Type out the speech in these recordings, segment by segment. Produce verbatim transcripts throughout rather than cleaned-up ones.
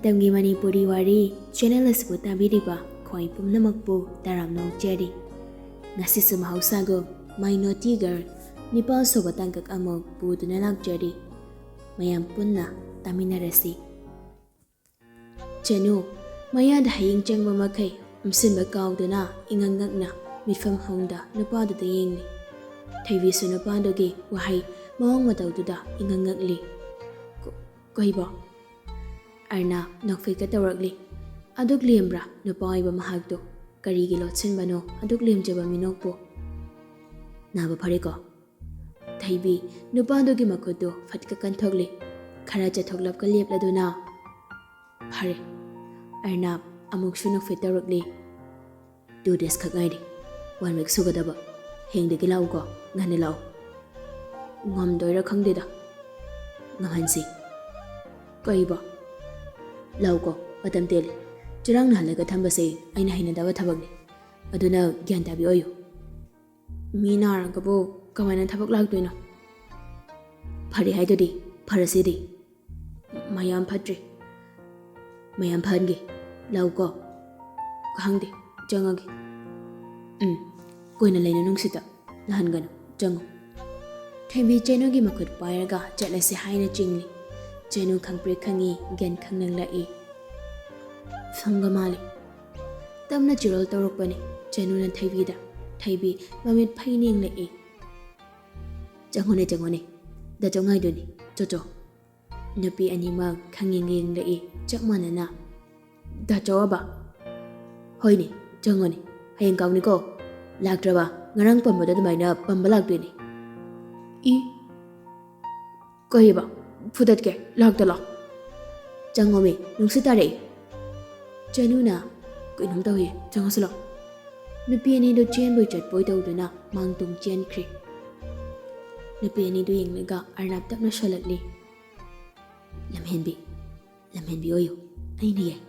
ꯃꯇꯝꯒꯤ ꯃꯅꯤꯄꯨꯔꯤ ꯋꯥꯔꯤ ꯆꯦꯅꯦꯜ ꯑꯁꯤꯕꯨ ꯇꯥꯕꯤꯔꯤꯕ ꯈ꯭ꯋꯥꯏ ꯄꯨꯝꯅꯃꯛꯄꯨ ꯇꯔꯥꯝꯅ ꯑꯣꯛꯆꯔꯤ꯫ ꯉꯁꯤꯁꯨ ꯃꯍꯧꯁꯥꯒꯨꯝ My Naughty Girl ꯅꯤꯄꯥꯜ ꯁꯨꯕ ꯇꯥꯡꯀꯛ ꯑꯃꯨꯛ ꯄꯨꯗꯨꯅ ꯂꯥꯛꯆꯔꯤ꯫ ꯃꯌꯥꯝ ꯄꯨꯟꯅ ꯇꯥꯃꯤꯟꯅꯔꯁꯤ꯫ ꯆꯅꯨ ꯃꯌꯥꯗ ꯍꯌꯤꯡ ꯆꯪꯕ ꯃꯈꯩ ꯎꯝꯁꯤꯟꯕ ꯀꯥꯎꯗꯨꯅ ꯏꯉꯛ ꯉꯛꯅ ꯃꯤꯠꯐꯝ ꯍꯣꯡꯗ ꯅꯨꯄꯥꯗꯨꯗ ꯌꯦꯡꯂꯤ꯫ ꯊꯣꯏꯕꯤꯁꯨ ꯅꯨꯄꯥꯗꯨꯒꯤ ꯋꯥꯍꯩ ꯃꯑꯣꯡ ꯃꯇꯧꯗꯨꯗ ꯏꯉꯛ ꯉꯛꯂꯤ꯫ "ꯀ-, ꯀꯩꯕꯣ?" ꯑꯔꯅꯥꯕ ꯅꯣꯛꯐꯦꯠꯀ ꯇꯧꯔꯛꯂꯤ꯫ ꯑꯗꯨꯛ ꯂꯦꯝꯕ꯭ꯔꯥ ꯅꯨꯄꯥ ꯑꯣꯏꯕ ꯃꯍꯥꯛꯇꯣ? ꯀꯔꯤꯒꯤ ꯂꯣꯠꯁꯤꯟꯕꯅꯣ ꯑꯗꯨꯛ ꯂꯦꯝꯖꯕ ꯃꯤꯅꯣꯛꯄꯨ? "ꯅꯥꯕ ꯐꯔꯦꯀꯣ?" ꯊꯣꯏꯕꯤ ꯅꯨꯄꯥꯗꯨꯒꯤ ꯃꯈꯨꯠꯇꯨ ꯐꯠꯀ ꯀꯟꯊꯣꯛꯂꯤ꯫ ꯈꯔ ꯆꯠꯊꯣꯛꯂꯞꯀ ꯂꯦꯞꯂꯗꯨꯅ, "ꯐꯔꯦ꯫" ꯑꯔꯅꯥꯕ ꯑꯃꯨꯛꯁꯨ ꯅꯣꯛꯐꯦꯠ ꯇꯧꯔꯛꯂꯤ꯫ "Two days ꯈꯛ ꯉꯥꯏꯔꯦ꯫ One week ꯁꯨꯒꯗꯕ꯫ ꯍꯌꯦꯡꯗꯒꯤ ꯂꯥꯛꯎꯀꯣ, ꯉꯟꯅ ꯂꯥꯛꯎ꯫" "ꯉꯝꯗꯣꯏꯔꯥ ꯈꯪꯗꯦꯗ꯫" "ꯉꯝꯍꯟꯁꯤ꯫" "ꯀꯩꯕ?" "ꯂꯥꯛꯎꯀꯣ, ꯃꯇꯝ ꯇꯦꯜꯂꯦ꯫ ꯆꯔꯥꯡꯅꯍꯜꯂꯒ ꯊꯝꯕꯁꯦ ꯑꯩꯅ ꯍꯩꯅꯗꯕ ꯊꯕꯛꯅꯤ꯫ ꯑꯗꯨꯅ ꯒ꯭ꯌꯥꯟ ꯇꯥꯕꯤ ꯑꯣꯏꯌꯨ꯫" "ꯃꯤ ꯅꯥꯔꯒꯕꯨ ꯀꯃꯥꯏꯅ ꯊꯕꯛ ꯂꯥꯛꯇꯣꯏꯅꯣ?" "ꯐꯔꯦ ꯍꯥꯏꯗꯨꯗꯤ, ꯐꯔꯁꯤꯗꯤ꯫" "ꯃꯌꯥꯝ ꯐꯠꯇ꯭ꯔꯤ꯫" "ꯃꯌꯥꯝ ꯐꯍꯟꯒꯦ꯫ ꯂꯥꯛꯎꯀꯣ꯫" "ꯈꯪꯗꯦ, ꯆꯪꯉꯒꯦ꯫" "ꯎꯝ, ꯀꯨꯏꯅ ꯂꯩꯅꯨ ꯅꯨꯡꯁꯤꯠꯇ꯫ ꯅꯥꯍꯟꯒꯅꯨ, ꯆꯪꯉꯨ꯫" ꯊꯣꯏꯕꯤ ꯆꯅꯨꯒꯤ ꯃꯈꯨꯠ ꯄꯥꯏꯔꯒ ꯆꯠꯂꯁꯤ ꯍꯥꯏꯅ ꯆꯤꯡꯂꯤ꯫ ꯆꯅꯨ ꯈꯪꯄ꯭ꯔꯦꯛ ꯈꯪꯉꯤ, ꯒ꯭ꯌꯥꯟ ꯈꯪꯅꯪꯂꯛꯏ꯫ ꯐꯪꯒ ꯃꯥꯜꯂꯤ꯫ ꯇꯞꯅ ꯆꯤꯔꯣꯜ ꯇꯧꯔꯛꯄꯅꯤ ꯆꯅꯨꯅ ꯊꯣꯏꯕꯤꯗ꯫ ꯊꯣꯏꯕꯤ ꯃꯃꯤꯠ ꯐꯩꯅ ꯌꯦꯡꯂꯛꯏ꯫ "ꯆꯪꯉꯨꯅꯦ, ꯆꯪꯉꯨꯅꯦ꯫ ꯗꯥ ꯆꯧꯉꯥꯏꯗꯨꯅꯤ꯫ ꯆꯣ, ꯆꯣ꯫" ꯅꯨꯄꯤ ꯑꯅꯤꯃꯛ ꯈꯪꯌꯦꯡ ꯌꯦꯡꯂꯛꯏ ꯆꯞ ꯃꯥꯟꯅꯅ꯫ "ꯗꯥ ꯆꯧꯑꯕ?" "ꯍꯣꯏꯅꯦ, ꯆꯪꯉꯨꯅꯦ꯫ ꯍꯌꯦꯡ ꯀꯥꯎꯅꯤꯀꯣ꯫ ꯂꯥꯛꯇ꯭ꯔꯕ ꯉꯔꯥꯡ ꯄꯝꯕꯗ ꯑꯗꯨꯃꯥꯏꯅ ꯄꯝꯕ ꯂꯥꯛꯇꯣꯏꯅꯦ꯫" "ꯏ, ꯀꯩꯕ? ꯐꯨꯗꯠꯀꯦ, ꯂꯥꯛꯇ ꯂꯥꯛ꯫" "ꯆꯪꯉꯣꯃꯤ, ꯅꯨꯡꯁꯤꯠ ꯇꯥꯔꯛꯏ꯫" ꯆꯅꯨꯅ, "ꯀꯩꯅꯣꯝ ꯇꯧꯏ, ꯆꯪꯉꯁꯤ ꯂꯥꯛ꯫" ꯅꯨꯄꯤ ꯑꯅꯤꯗꯨ ꯆꯦꯟꯕꯣꯏ ꯆꯠꯄꯣꯏ ꯇꯧꯗꯨꯅ ꯃꯥꯡ ꯇꯨꯡ ꯆꯦꯟꯈ꯭ꯔꯦ꯫ ꯅꯨꯄꯤ ꯑꯅꯤꯗꯨ ꯌꯦꯡꯂꯒ ꯑꯔꯅꯥꯕ ꯇꯞꯅ ꯁꯣꯜꯂꯛꯂꯤ꯫ "ꯂꯝꯍꯦꯟꯕꯤ, ꯂꯝꯍꯦꯟꯕꯤ ꯑꯣꯏꯌꯨ, ꯑꯩꯅ ꯌꯥꯏ꯫"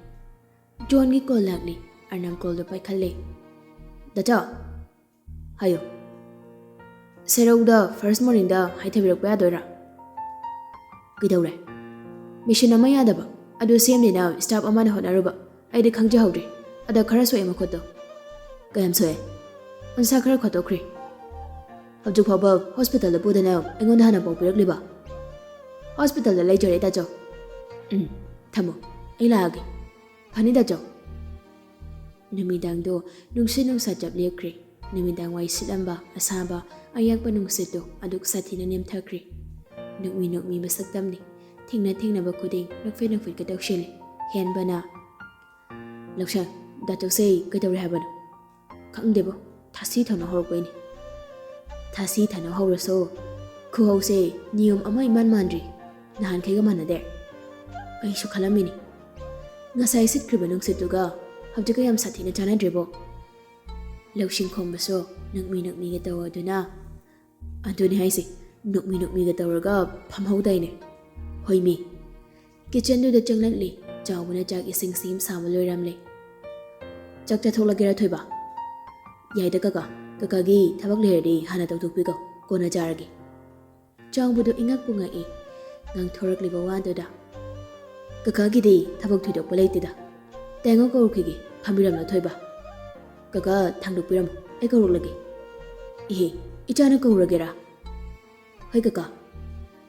ꯖꯣꯟꯒꯤ ꯀꯣꯜ ꯂꯥꯛꯂꯤ꯫ ꯑꯔꯅꯥꯕ ꯀꯣꯜꯗꯨ ꯄꯥꯏꯈꯠꯂꯦ꯫ "ꯗꯥꯆꯥ꯫" "ꯍꯥꯏꯌꯨ꯫" "ꯁꯦꯔꯧꯗ first morningꯗ ꯍꯥꯏꯊꯕꯤꯔꯛꯄ ꯌꯥꯗꯣꯏꯔꯥ?" "ꯀꯩꯗꯧꯔꯦ?" "ꯃꯦꯁꯤꯟ ꯑꯃ ꯌꯥꯗꯕ, ꯑꯗꯨ ꯁꯦꯝꯅꯤꯅ ꯁ꯭ꯇꯥꯐ ꯑꯃꯅ ꯍꯣꯠꯅꯔꯨꯕ, ꯑꯩꯗꯤ ꯈꯪꯖꯍꯧꯗ꯭ꯔꯦ꯫ ꯑꯗ ꯈꯔ ꯁꯣꯛꯑꯦ ꯃꯈꯨꯠꯇꯣ꯫ ꯀꯌꯥꯝ ꯁꯣꯛꯑꯦ? ꯎꯟꯁꯥ ꯈꯔ ꯈꯣꯠꯇꯣꯛꯈ꯭ꯔꯦ꯫ ꯍꯧꯖꯤꯛ ꯐꯥꯎꯕ ꯍꯣꯁꯄꯤꯇꯥꯜꯗ ꯄꯨꯗꯅ ꯑꯩꯉꯣꯟꯗ ꯍꯥꯟꯅ ꯄꯥꯎ ꯄꯤꯔꯛꯂꯤꯕ? ꯍꯣꯁꯄꯤꯇꯥꯜꯗ ꯂꯩꯖꯔꯦ, ꯇꯥꯆꯧ꯫ ꯎꯝ, ꯊꯝꯃꯣ, ꯑꯩ ꯂꯥꯛꯑꯒꯦ꯫ ꯐꯅꯤ, ꯇꯥꯆꯧ꯫ ꯅꯨꯃꯤꯗꯥꯡꯗꯣ ꯅꯨꯡꯁꯤꯠ ꯅꯨꯡꯁꯥ ꯆꯞ ꯂꯦꯞꯈ꯭ꯔꯦ꯫ ꯅꯨꯃꯤꯗꯥꯡ ꯋꯥꯏ ꯁꯤꯠꯂꯝꯕ ꯑꯁꯥꯕ ꯑꯌꯥꯛꯄ ꯅꯨꯡꯁꯤꯠꯇꯣ ꯑꯗꯨꯛ ꯁꯥꯊꯤꯅ ꯅꯦꯝꯊꯈ꯭ꯔꯦ꯫ ꯅꯣꯛꯃꯤ ꯅꯣꯛꯃꯤ ꯃꯁꯛꯇꯝꯅꯤ꯫ ꯊꯦꯡꯅ ꯊꯦꯡꯅꯕ ꯈꯨꯗꯤꯡ ꯅꯣꯛꯐꯦꯠ ꯅꯣꯛꯐꯦꯠꯀ ꯇꯧꯁꯤꯜꯂꯤ꯫ ꯍꯦꯟꯕꯅ, "ꯂꯧꯁꯪ, ꯗꯥ ꯇꯧꯁꯦ ꯀꯩꯗꯧꯔꯦ ꯍꯥꯏꯕꯅꯣ?" "ꯈꯪꯗꯦꯕꯣ, ꯊꯥꯁꯤ ꯊꯥꯅꯧ ꯍꯧꯔꯛꯄꯩꯅꯦ꯫" "ꯊꯥꯁꯤ ꯊꯥꯅꯧ ꯍꯧꯔꯁꯨ ꯈꯨꯍꯧꯁꯦ ꯅꯤꯌꯣꯝ ꯑꯃ ꯏꯃꯥꯟ ꯃꯥꯟꯗ꯭ꯔꯤ꯫ ꯅꯍꯥꯟꯈꯩꯒ ꯃꯥꯟꯅꯗꯦ꯫" "ꯑꯩꯁꯨ ꯈꯜꯂꯝꯃꯤꯅꯤ꯫ ꯉꯁꯥꯏ ꯁꯤꯠꯈ꯭ꯔꯤꯕ ꯅꯨꯡꯁꯤꯠꯇꯨꯒ ꯍꯧꯖꯤꯛꯀ ꯌꯥꯝ ꯁꯥꯊꯤꯅ ꯆꯥꯟꯅꯗ꯭ꯔꯤꯕꯣ?" ꯂꯧꯁꯤꯡ ꯈꯣꯝꯕꯁꯨ ꯅꯣꯛꯃꯤ ꯅꯣꯛꯃꯤꯒ ꯇꯧꯗꯨꯅ, "ꯑꯗꯨꯅꯤ ꯍꯥꯏꯁꯦ, ꯅꯣꯛꯃꯤ ꯅꯣꯛꯃꯤꯒ ꯇꯧꯔꯒ ꯐꯝꯍꯧꯗꯥꯏꯅꯦ?" "ꯍꯣꯏꯃꯤ꯫" ꯀꯤꯠꯆꯟꯗꯨꯗ ꯆꯪꯂꯛꯂꯤ꯫ ꯆꯥꯎꯕꯅ ꯆꯥꯛ ꯏꯁꯤꯡ ꯁꯦꯝ ꯁꯥꯕ ꯂꯣꯏꯔꯝꯂꯦ꯫ "ꯆꯥꯛ ꯆꯥꯊꯣꯛꯂꯒꯦꯔꯥ, ꯊꯣꯏꯕ?" "ꯌꯥꯏꯗ ꯀꯀꯥ, ꯀꯀꯥꯒꯤ ꯊꯕꯛ ꯂꯩꯔꯗꯤ ꯍꯥꯟꯅ ꯇꯧꯊꯣꯛꯄꯤꯈꯣ, ꯀꯣꯟꯅ ꯆꯥꯔꯒꯦ꯫" ꯆꯥꯎꯕꯗꯣ ꯏꯉꯛꯄꯨ ꯉꯛꯏ ꯉꯥꯡꯊꯣꯔꯛꯂꯤꯕ ꯋꯥꯗꯨꯗ꯫ "ꯀꯀꯥꯒꯤꯗꯤ ꯊꯕꯛ ꯊꯣꯏꯗꯣꯛꯄ ꯂꯩꯇꯦꯗ꯫ ꯇꯦꯡꯉꯣ ꯀꯧꯔꯛꯈꯤꯒꯦ, ꯐꯝꯕꯤꯔꯝꯂꯣ ꯊꯣꯏꯕ꯫" "ꯀꯀꯥ ꯊꯥꯡꯗꯣꯛꯄꯤꯔꯝꯃꯣ, ꯑꯩ ꯀꯧꯔꯛꯂꯒꯦ꯫" "ꯏꯍꯦ, ꯏꯆꯥꯅ ꯀꯧꯔꯒꯦꯔꯥ?" "ꯍꯣꯏ ꯀꯀꯥ꯫"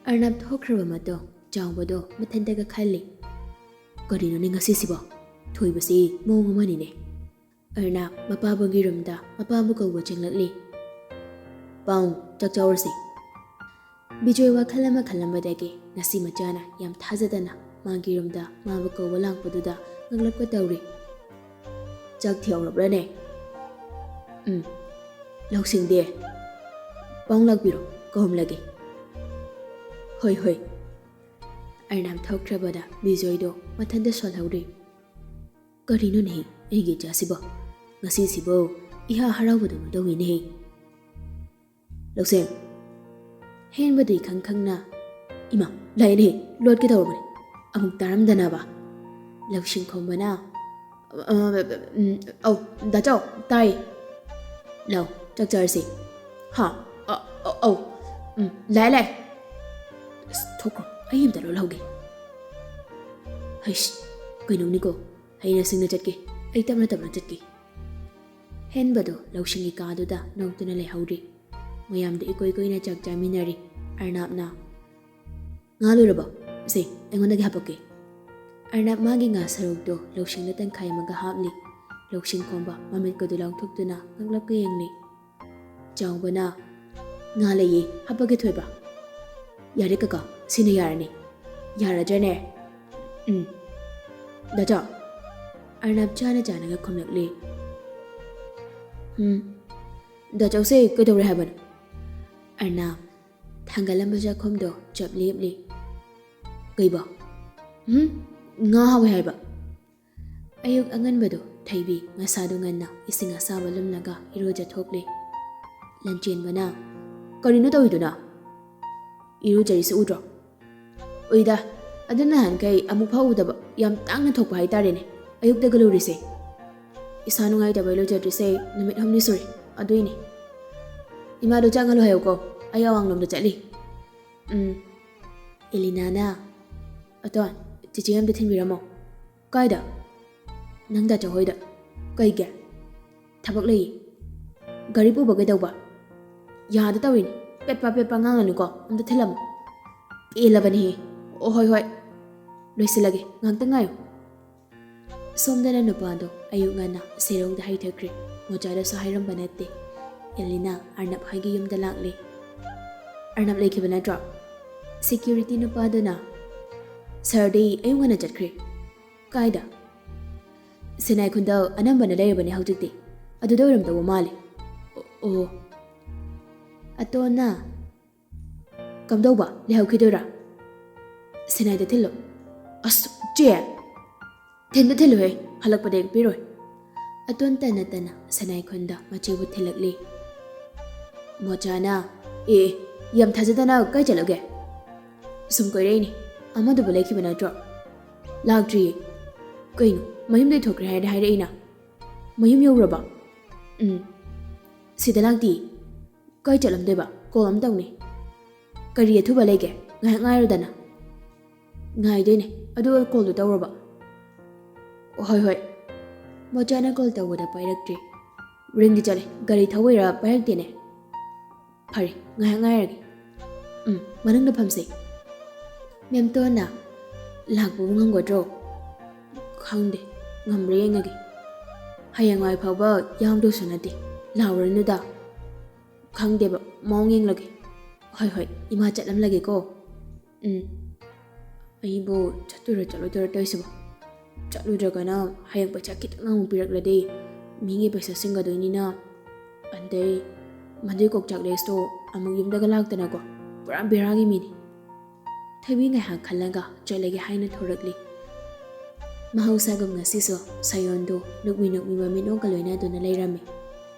ꯑꯔꯅꯕ ꯊꯣꯛꯈ꯭ꯔꯕ ꯃꯇꯨꯡ ꯆꯥꯎꯕꯗꯣ ꯃꯊꯟꯇꯒ ꯈꯜꯂꯤ꯫ "ꯀꯔꯤꯅꯣꯅꯦ ꯉꯁꯤꯁꯤꯕꯣ? ꯊꯣꯏꯕꯁꯤ ꯃꯑꯣꯡ ꯑꯃꯅꯤꯅꯦ꯫" ꯑꯔꯅꯕ ꯃꯄꯥꯕꯨꯒꯤ ꯔꯨꯝꯗ ꯃꯄꯥꯕꯨ ꯀꯧꯕ ꯆꯪꯂꯛꯂꯤ꯫ "ꯄꯥꯎ, ꯆꯥꯛ ꯆꯥꯎꯔꯁꯤ꯫" ꯕꯤꯖꯣꯏ ꯋꯥꯈꯜ ꯑꯃ ꯈꯜꯂꯝꯕꯗꯒꯤ ꯉꯁꯤ ꯃꯆꯥꯅ ꯌꯥꯝ ꯊꯥꯖꯗꯅ ꯃꯥꯒꯤ ꯔꯨꯝꯗ ꯃꯥꯕꯨ ꯀꯧꯕ ꯂꯥꯛꯄꯗꯨꯗ ꯉꯛꯂꯞꯀ ꯇꯧꯔꯤ꯫ "ꯆꯥꯛ ꯊꯤꯍꯧꯔꯕ꯭ꯔꯅꯦ?" "ꯎꯝ꯫ ꯂꯧꯁꯤꯡꯗꯤ?" "ꯄꯥꯎ ꯂꯥꯛꯄꯤꯔꯣ, ꯀꯧꯔꯝꯂꯒꯦ꯫" "ꯍꯣꯏ, ꯍꯣꯏ꯫" ꯑꯔꯅꯕ ꯊꯣꯛꯈ꯭ꯔꯕꯗ ꯕꯤꯖꯣꯏꯗꯣ ꯃꯊꯟꯇ ꯁꯣꯜꯍꯧꯔꯤ꯫ "ꯀꯔꯤꯅꯣꯅꯦꯍꯦ ꯑꯩꯒꯤ ꯏꯆꯥꯁꯤꯕꯣ? ꯉꯁꯤꯁꯤꯕꯨ ꯏꯍꯥ ꯍꯔꯥꯎꯕꯗꯧꯅ ꯇꯧꯏꯅꯦꯍꯦ꯫" "ꯂꯧꯁꯦꯡ꯫" ꯍꯦꯟꯕꯗꯨ ꯏꯈꯪ ꯈꯪꯅ, "ꯏꯃꯥ, ꯂꯥꯛꯑꯦꯅꯦꯍꯦ, ꯂꯣꯠꯀꯦ ꯇꯧꯔꯕꯅꯦ꯫ ꯑꯃꯨꯛ ꯇꯥꯔꯝꯗꯅꯕ꯫" ꯂꯧꯁꯤꯡ ꯈꯣꯝꯕꯅ, "ꯑ, ꯎꯝ, ꯑꯧ, ꯗꯥꯆꯧ, ꯇꯥꯏ꯫ ꯂꯥꯎ, ꯆꯥꯛ ꯆꯥꯔꯁꯤ꯫" "ꯍꯥ? ꯑ, ꯑ, ꯑꯧ꯫ ꯎꯝ, ꯂꯥꯛꯑꯦ, ꯂꯥꯛꯑꯦ꯫ ꯑꯁ, ꯊꯣꯛꯈ꯭ꯔꯣ, ꯑꯩ ꯑꯝꯇ ꯂꯣꯜꯍꯧꯒꯦ꯫" ꯑꯩꯁ, ꯀꯩꯅꯣꯝꯅꯤꯀꯣ꯫ ꯍꯌꯦꯡ ꯁꯤꯡꯅ ꯆꯠꯀꯦ꯫ ꯑꯩ ꯇꯞꯅ ꯇꯞꯅ ꯆꯠꯀꯦ꯫ ꯍꯦꯟꯕꯗꯣ ꯂꯧꯁꯤꯡꯒꯤ ꯀꯥꯗꯨꯗ ꯅꯣꯛꯇꯨꯅ ꯂꯩꯍꯧꯔꯤ꯫ ꯃꯌꯥꯝꯗ ꯏꯀꯣꯏ ꯀꯣꯏꯅ ꯆꯥꯛ ꯆꯥꯃꯤꯟꯅꯔꯤ꯫ ꯑꯔꯅꯥꯞꯅ, "ꯉꯥ ꯂꯣꯏꯔꯕꯣ? ꯁꯦ, ꯑꯩꯉꯣꯟꯗꯒꯤ ꯍꯥꯄꯛꯀꯦ꯫" ꯑꯔꯅꯥꯞ ꯃꯥꯒꯤ ꯉꯥ ꯁꯔꯨꯛꯇꯣ ꯂꯧꯁꯤꯡꯗ ꯇꯪꯈꯥꯏ ꯑꯃꯒ ꯍꯥꯞꯂꯤ꯫ ꯂꯧꯁꯤꯡ ꯈꯣꯝꯕ ꯃꯃꯤꯠꯀꯗꯨ ꯂꯥꯎꯊꯣꯛꯇꯨꯅ ꯉꯛꯂꯞꯀ ꯌꯦꯡꯂꯤ꯫ ꯆꯥꯎꯕꯅ, "ꯉꯥ ꯂꯩꯌꯦ, ꯍꯥꯄꯛꯀꯦ ꯊꯣꯏꯕ꯫" "ꯌꯥꯔꯦ ꯀꯀꯥ, ꯁꯤꯅ ꯌꯥꯔꯅꯤ꯫" "ꯌꯥꯔꯗ꯭ꯔꯅꯦ?" "ꯎꯝ꯫" "ꯗꯥꯆꯧ?" ꯑꯔꯅꯥꯞ ꯆꯥꯅ ꯆꯥꯅꯒ ꯈꯨꯝꯂꯛꯂꯤ꯫ "ꯎꯝ꯫ ꯗꯥꯆꯧꯁꯦ ꯀꯩꯗꯧꯔꯦ ꯍꯥꯏꯕꯅꯣ?" ꯑꯔꯅꯥꯞ ꯊꯥꯡꯒꯠꯂꯝꯕ ꯆꯥꯛꯈꯨꯝꯗꯣ ꯆꯞ ꯂꯦꯞꯂꯤ꯫ "ꯀꯩꯕꯣ?" "ꯎꯝ, ꯉꯥ ꯍꯥꯎꯋꯦ ꯍꯥꯏꯕ꯫" ꯑꯌꯨꯛ ꯑꯉꯟꯕꯗꯣ ꯊꯩꯕꯤ ꯃꯁꯥꯗꯨ ꯉꯟꯅ ꯏꯁꯤꯡ ꯑꯁꯥꯕ ꯂꯨꯝꯂꯒ ꯏꯔꯨꯖꯊꯣꯛꯂꯦ꯫ ꯂꯟꯆꯦꯟꯕꯅ, "ꯀꯔꯤꯅꯣ ꯇꯧꯔꯤꯗꯨꯅ? ꯏꯔꯨꯖꯔꯤꯁꯤ ꯎꯗ꯭ꯔꯣ?" "ꯎꯏꯗ, ꯑꯗꯨ ꯅꯍꯥꯟꯈꯩ ꯑꯃꯨꯛ ꯐꯥꯎ ꯎꯗꯕ, ꯌꯥꯝ ꯇꯥꯡꯅ ꯊꯣꯛꯄ ꯍꯥꯏꯇꯥꯔꯦꯅꯦ, ꯑꯌꯨꯛꯇꯒ ꯂꯨꯔꯤꯁꯦ꯫ ꯏꯁꯥ ꯅꯨꯡꯉꯥꯏꯇꯕ ꯂꯨꯖꯗ꯭ꯔꯤꯁꯦ ꯅꯨꯃꯤꯠ ꯍꯨꯝꯅꯤ ꯁꯨꯔꯦ, ꯑꯗꯨꯏꯅꯦ꯫ ꯏꯃꯥꯗꯣ ꯆꯪꯍꯜꯂꯨ ꯍꯥꯏꯌꯨꯀꯣ, ꯑꯩ ꯑꯋꯥꯡꯂꯣꯝꯗ ꯆꯠꯂꯤ꯫" "ꯎꯝ꯫" ꯑꯦꯂꯤꯅꯥꯅ, "ꯑꯇꯣꯟ, ꯆꯤꯆꯦ ꯑꯝꯇ ꯊꯤꯟꯕꯤꯔꯝꯃꯣ꯫" "ꯀꯥꯏꯗ?" "ꯅꯪ ꯗꯥꯆꯧ ꯍꯣꯏꯗ꯫" "ꯀꯩꯒꯤ?" "ꯊꯕꯛ ꯂꯩꯌꯦ꯫" "ꯒꯥꯔꯤ ꯄꯨꯕ ꯀꯩꯗꯧꯕ?" "ꯌꯥꯗ ꯇꯧꯔꯤꯅꯤ, ꯄꯦꯠꯄ ꯄꯦꯠꯄ ꯉꯥꯡꯉꯅꯨꯀꯣ, ꯑꯝꯇ ꯊꯤꯜꯂꯝꯃꯣ꯫" "ꯄꯦꯜꯂꯕꯅꯤꯍꯦ꯫ ꯑꯣ, ꯍꯣꯏ ꯍꯣꯏ, ꯂꯣꯏꯁꯤꯜꯂꯒꯦ, ꯉꯥꯛꯇꯪ ꯉꯥꯏꯌꯨ꯫" ꯁꯣꯝꯗꯅ ꯅꯨꯄꯥꯗꯣ ꯑꯌꯨꯛ ꯉꯟꯅ ꯁꯦꯔꯧꯗ ꯍꯥꯏꯊꯈ꯭ꯔꯦ꯫ ꯃꯣꯆꯥꯗꯁꯨ ꯍꯥꯏꯔꯝꯕ ꯅꯠꯇꯦ꯫ ꯑꯦꯂꯤꯅꯥ ꯑꯔꯅꯕ ꯍꯣꯏꯒꯤ ꯌꯨꯝꯗ ꯂꯥꯛꯂꯦ꯫ "ꯑꯔꯅꯕ ꯂꯩꯈꯤꯕ ꯅꯠꯇ꯭ꯔꯣ?" ꯁꯦꯀ꯭ꯌꯨꯔꯤꯇꯤ ꯅꯨꯄꯥꯗꯨꯅ, "ꯁꯥꯔꯗꯤ ꯑꯌꯨꯛ ꯉꯟꯅ ꯆꯠꯈ꯭ꯔꯦ꯫" "ꯀꯥꯏꯗ?" "ꯁꯤꯅꯥꯏ ꯈꯨꯟꯗ ꯑꯅꯝꯕꯅ ꯂꯩꯔꯕꯅꯦ ꯍꯧꯖꯤꯛꯇꯤ꯫ ꯑꯗꯨꯗ ꯑꯣꯏꯔꯝꯗꯧꯕ ꯃꯥꯜꯂꯦ꯫" "ꯑꯣ, ꯑꯣ꯫" ꯑꯇꯣꯟꯅ, "ꯀꯝꯗꯧꯕ? ꯂꯩꯍꯧꯈꯤꯗꯣꯏꯔꯥ?" "ꯁꯤꯅꯥꯏꯗ ꯊꯤꯜꯂꯣ꯫" "ꯑꯁ, ꯆꯦ! ꯊꯤꯟꯗ ꯊꯤꯜꯂꯨꯍꯦ, ꯍꯜꯂꯛꯄꯗ ꯌꯦꯛꯄꯤꯔꯣꯏ꯫" ꯑꯇꯣꯟ ꯇꯟꯅ ꯇꯟꯅ ꯁꯤꯅꯥꯏ ꯈꯨꯟꯗ ꯃꯆꯦꯕꯨ ꯊꯤꯜꯂꯛꯂꯤ꯫ ꯃꯣꯆꯥꯅ, "ꯑꯦ, ꯑꯦ, ꯌꯥꯝ ꯊꯥꯖꯗꯅ ꯀꯥꯏ ꯆꯠꯂꯨꯒꯦ?" "ꯁꯨꯝ ꯀꯣꯏꯔꯛꯏꯅꯦ꯫ ꯑꯃꯗꯨꯕꯨ ꯂꯩꯈꯤꯕ ꯅꯠꯇ꯭ꯔꯣ?" "ꯂꯥꯛꯇ꯭ꯔꯤꯌꯦ꯫" "ꯀꯩꯅꯣ, ꯃꯌꯨꯝꯗꯩ ꯊꯣꯛꯈ꯭ꯔꯦ ꯍꯥꯏꯅ ꯍꯥꯏꯔꯛꯏꯅ?" "ꯃꯌꯨꯝ ꯌꯧꯔꯕ?" "ꯎꯝ꯫ ꯁꯤꯗ ꯂꯥꯛꯇꯤꯌꯦ꯫ ꯀꯥꯏ ꯆꯠꯂꯝꯗꯣꯏꯕ? ꯀꯣꯜ ꯑꯃ ꯇꯧꯅꯤ꯫" "ꯀꯔꯤ ꯑꯊꯨꯕ ꯂꯩꯒꯦ? ꯉꯥꯏꯍꯥꯛ ꯉꯥꯏꯔꯣꯗꯅ꯫" "ꯉꯥꯏꯗꯣꯏꯅꯦ꯫ ꯑꯗꯨꯒ ꯀꯣꯜꯗꯣ ꯇꯧꯔꯕ? ꯍꯣꯏ, ꯍꯣꯏ꯫ ꯃꯣꯆꯥꯅ ꯀꯣꯜ ꯇꯧꯕꯗ ꯄꯥꯏꯔꯛꯇ꯭ꯔꯦ꯫ ꯔꯤꯡꯗꯤ ꯆꯠꯂꯦ, ꯒꯥꯔꯤ ꯊꯧꯕꯩꯔꯥ ꯄꯥꯏꯔꯛꯇꯦꯅꯦ꯫ ꯐꯔꯦ, ꯉꯥꯏꯍꯥꯛ ꯉꯥꯏꯔꯒꯦ꯫ ꯎꯝ, ꯃꯅꯨꯡꯗ ꯐꯝꯁꯦ꯫ ꯃꯦꯝꯇꯣꯟꯅ, "ꯂꯥꯛꯄꯕꯨ ꯉꯝꯒꯗ꯭ꯔꯣ?" "ꯈꯪꯗꯦ, ꯉꯝꯕ꯭ꯔꯥ ꯌꯦꯡꯉꯒꯦ꯫ ꯍꯌꯦꯡꯋꯥꯏ ꯐꯥꯎꯕ ꯌꯥꯎꯗꯧꯁꯨ ꯅꯠꯇꯦ, ꯂꯥꯎꯔꯅꯨꯗ꯫" "ꯈꯪꯗꯦꯕ, ꯃꯑꯣꯡ ꯌꯦꯡꯂꯒꯦ꯫" "ꯍꯣꯏ, ꯍꯣꯏ, ꯏꯃꯥ ꯆꯠꯂꯝꯂꯒꯦꯀꯣ꯫" "ꯎꯝ꯫ ꯑꯩꯕꯨ ꯆꯠꯇꯣꯏꯔ ꯆꯠꯂꯣꯏꯗꯣꯏꯔ ꯇꯧꯔꯤꯁꯤꯕꯣ? ꯆꯠꯂꯨꯗ꯭ꯔꯒꯅ ꯍꯌꯦꯡ ꯄꯩꯁꯥ ꯈꯤꯇꯪ ꯑꯃꯨꯛ ꯄꯤꯔꯛꯂꯗꯤ ꯃꯤꯒꯤ ꯄꯩꯁꯥ ꯁꯤꯡꯒꯗꯣꯏꯅꯤꯅ꯫ ꯑꯗꯩ ꯃꯗꯨꯏ ꯀꯣꯛꯆꯥꯛ ꯂꯦꯁꯇꯣ ꯑꯃꯨꯛ ꯌꯨꯝꯗꯒ ꯂꯥꯛꯇꯅꯀꯣ, ꯄꯨꯔꯥ ꯕꯦꯔꯥꯒꯤ ꯃꯤꯅꯤ꯫" ꯊꯣꯏꯕꯤ ꯉꯥꯏꯍꯥꯛ ꯈꯜꯂꯒ ꯆꯠꯂꯒꯦ ꯍꯥꯏꯅ ꯊꯣꯔꯛꯂꯤ꯫ ꯃꯍꯧꯁꯥꯒꯨꯝ ꯉꯁꯤꯁꯨ ꯁꯥꯌꯣꯟꯗꯨ ꯅꯣꯛꯃꯤ ꯅꯣꯛꯃꯤ ꯃꯃꯤꯠꯅꯣꯛꯀ ꯂꯣꯏꯅꯗꯨꯅ ꯂꯩꯔꯝꯃꯤ꯫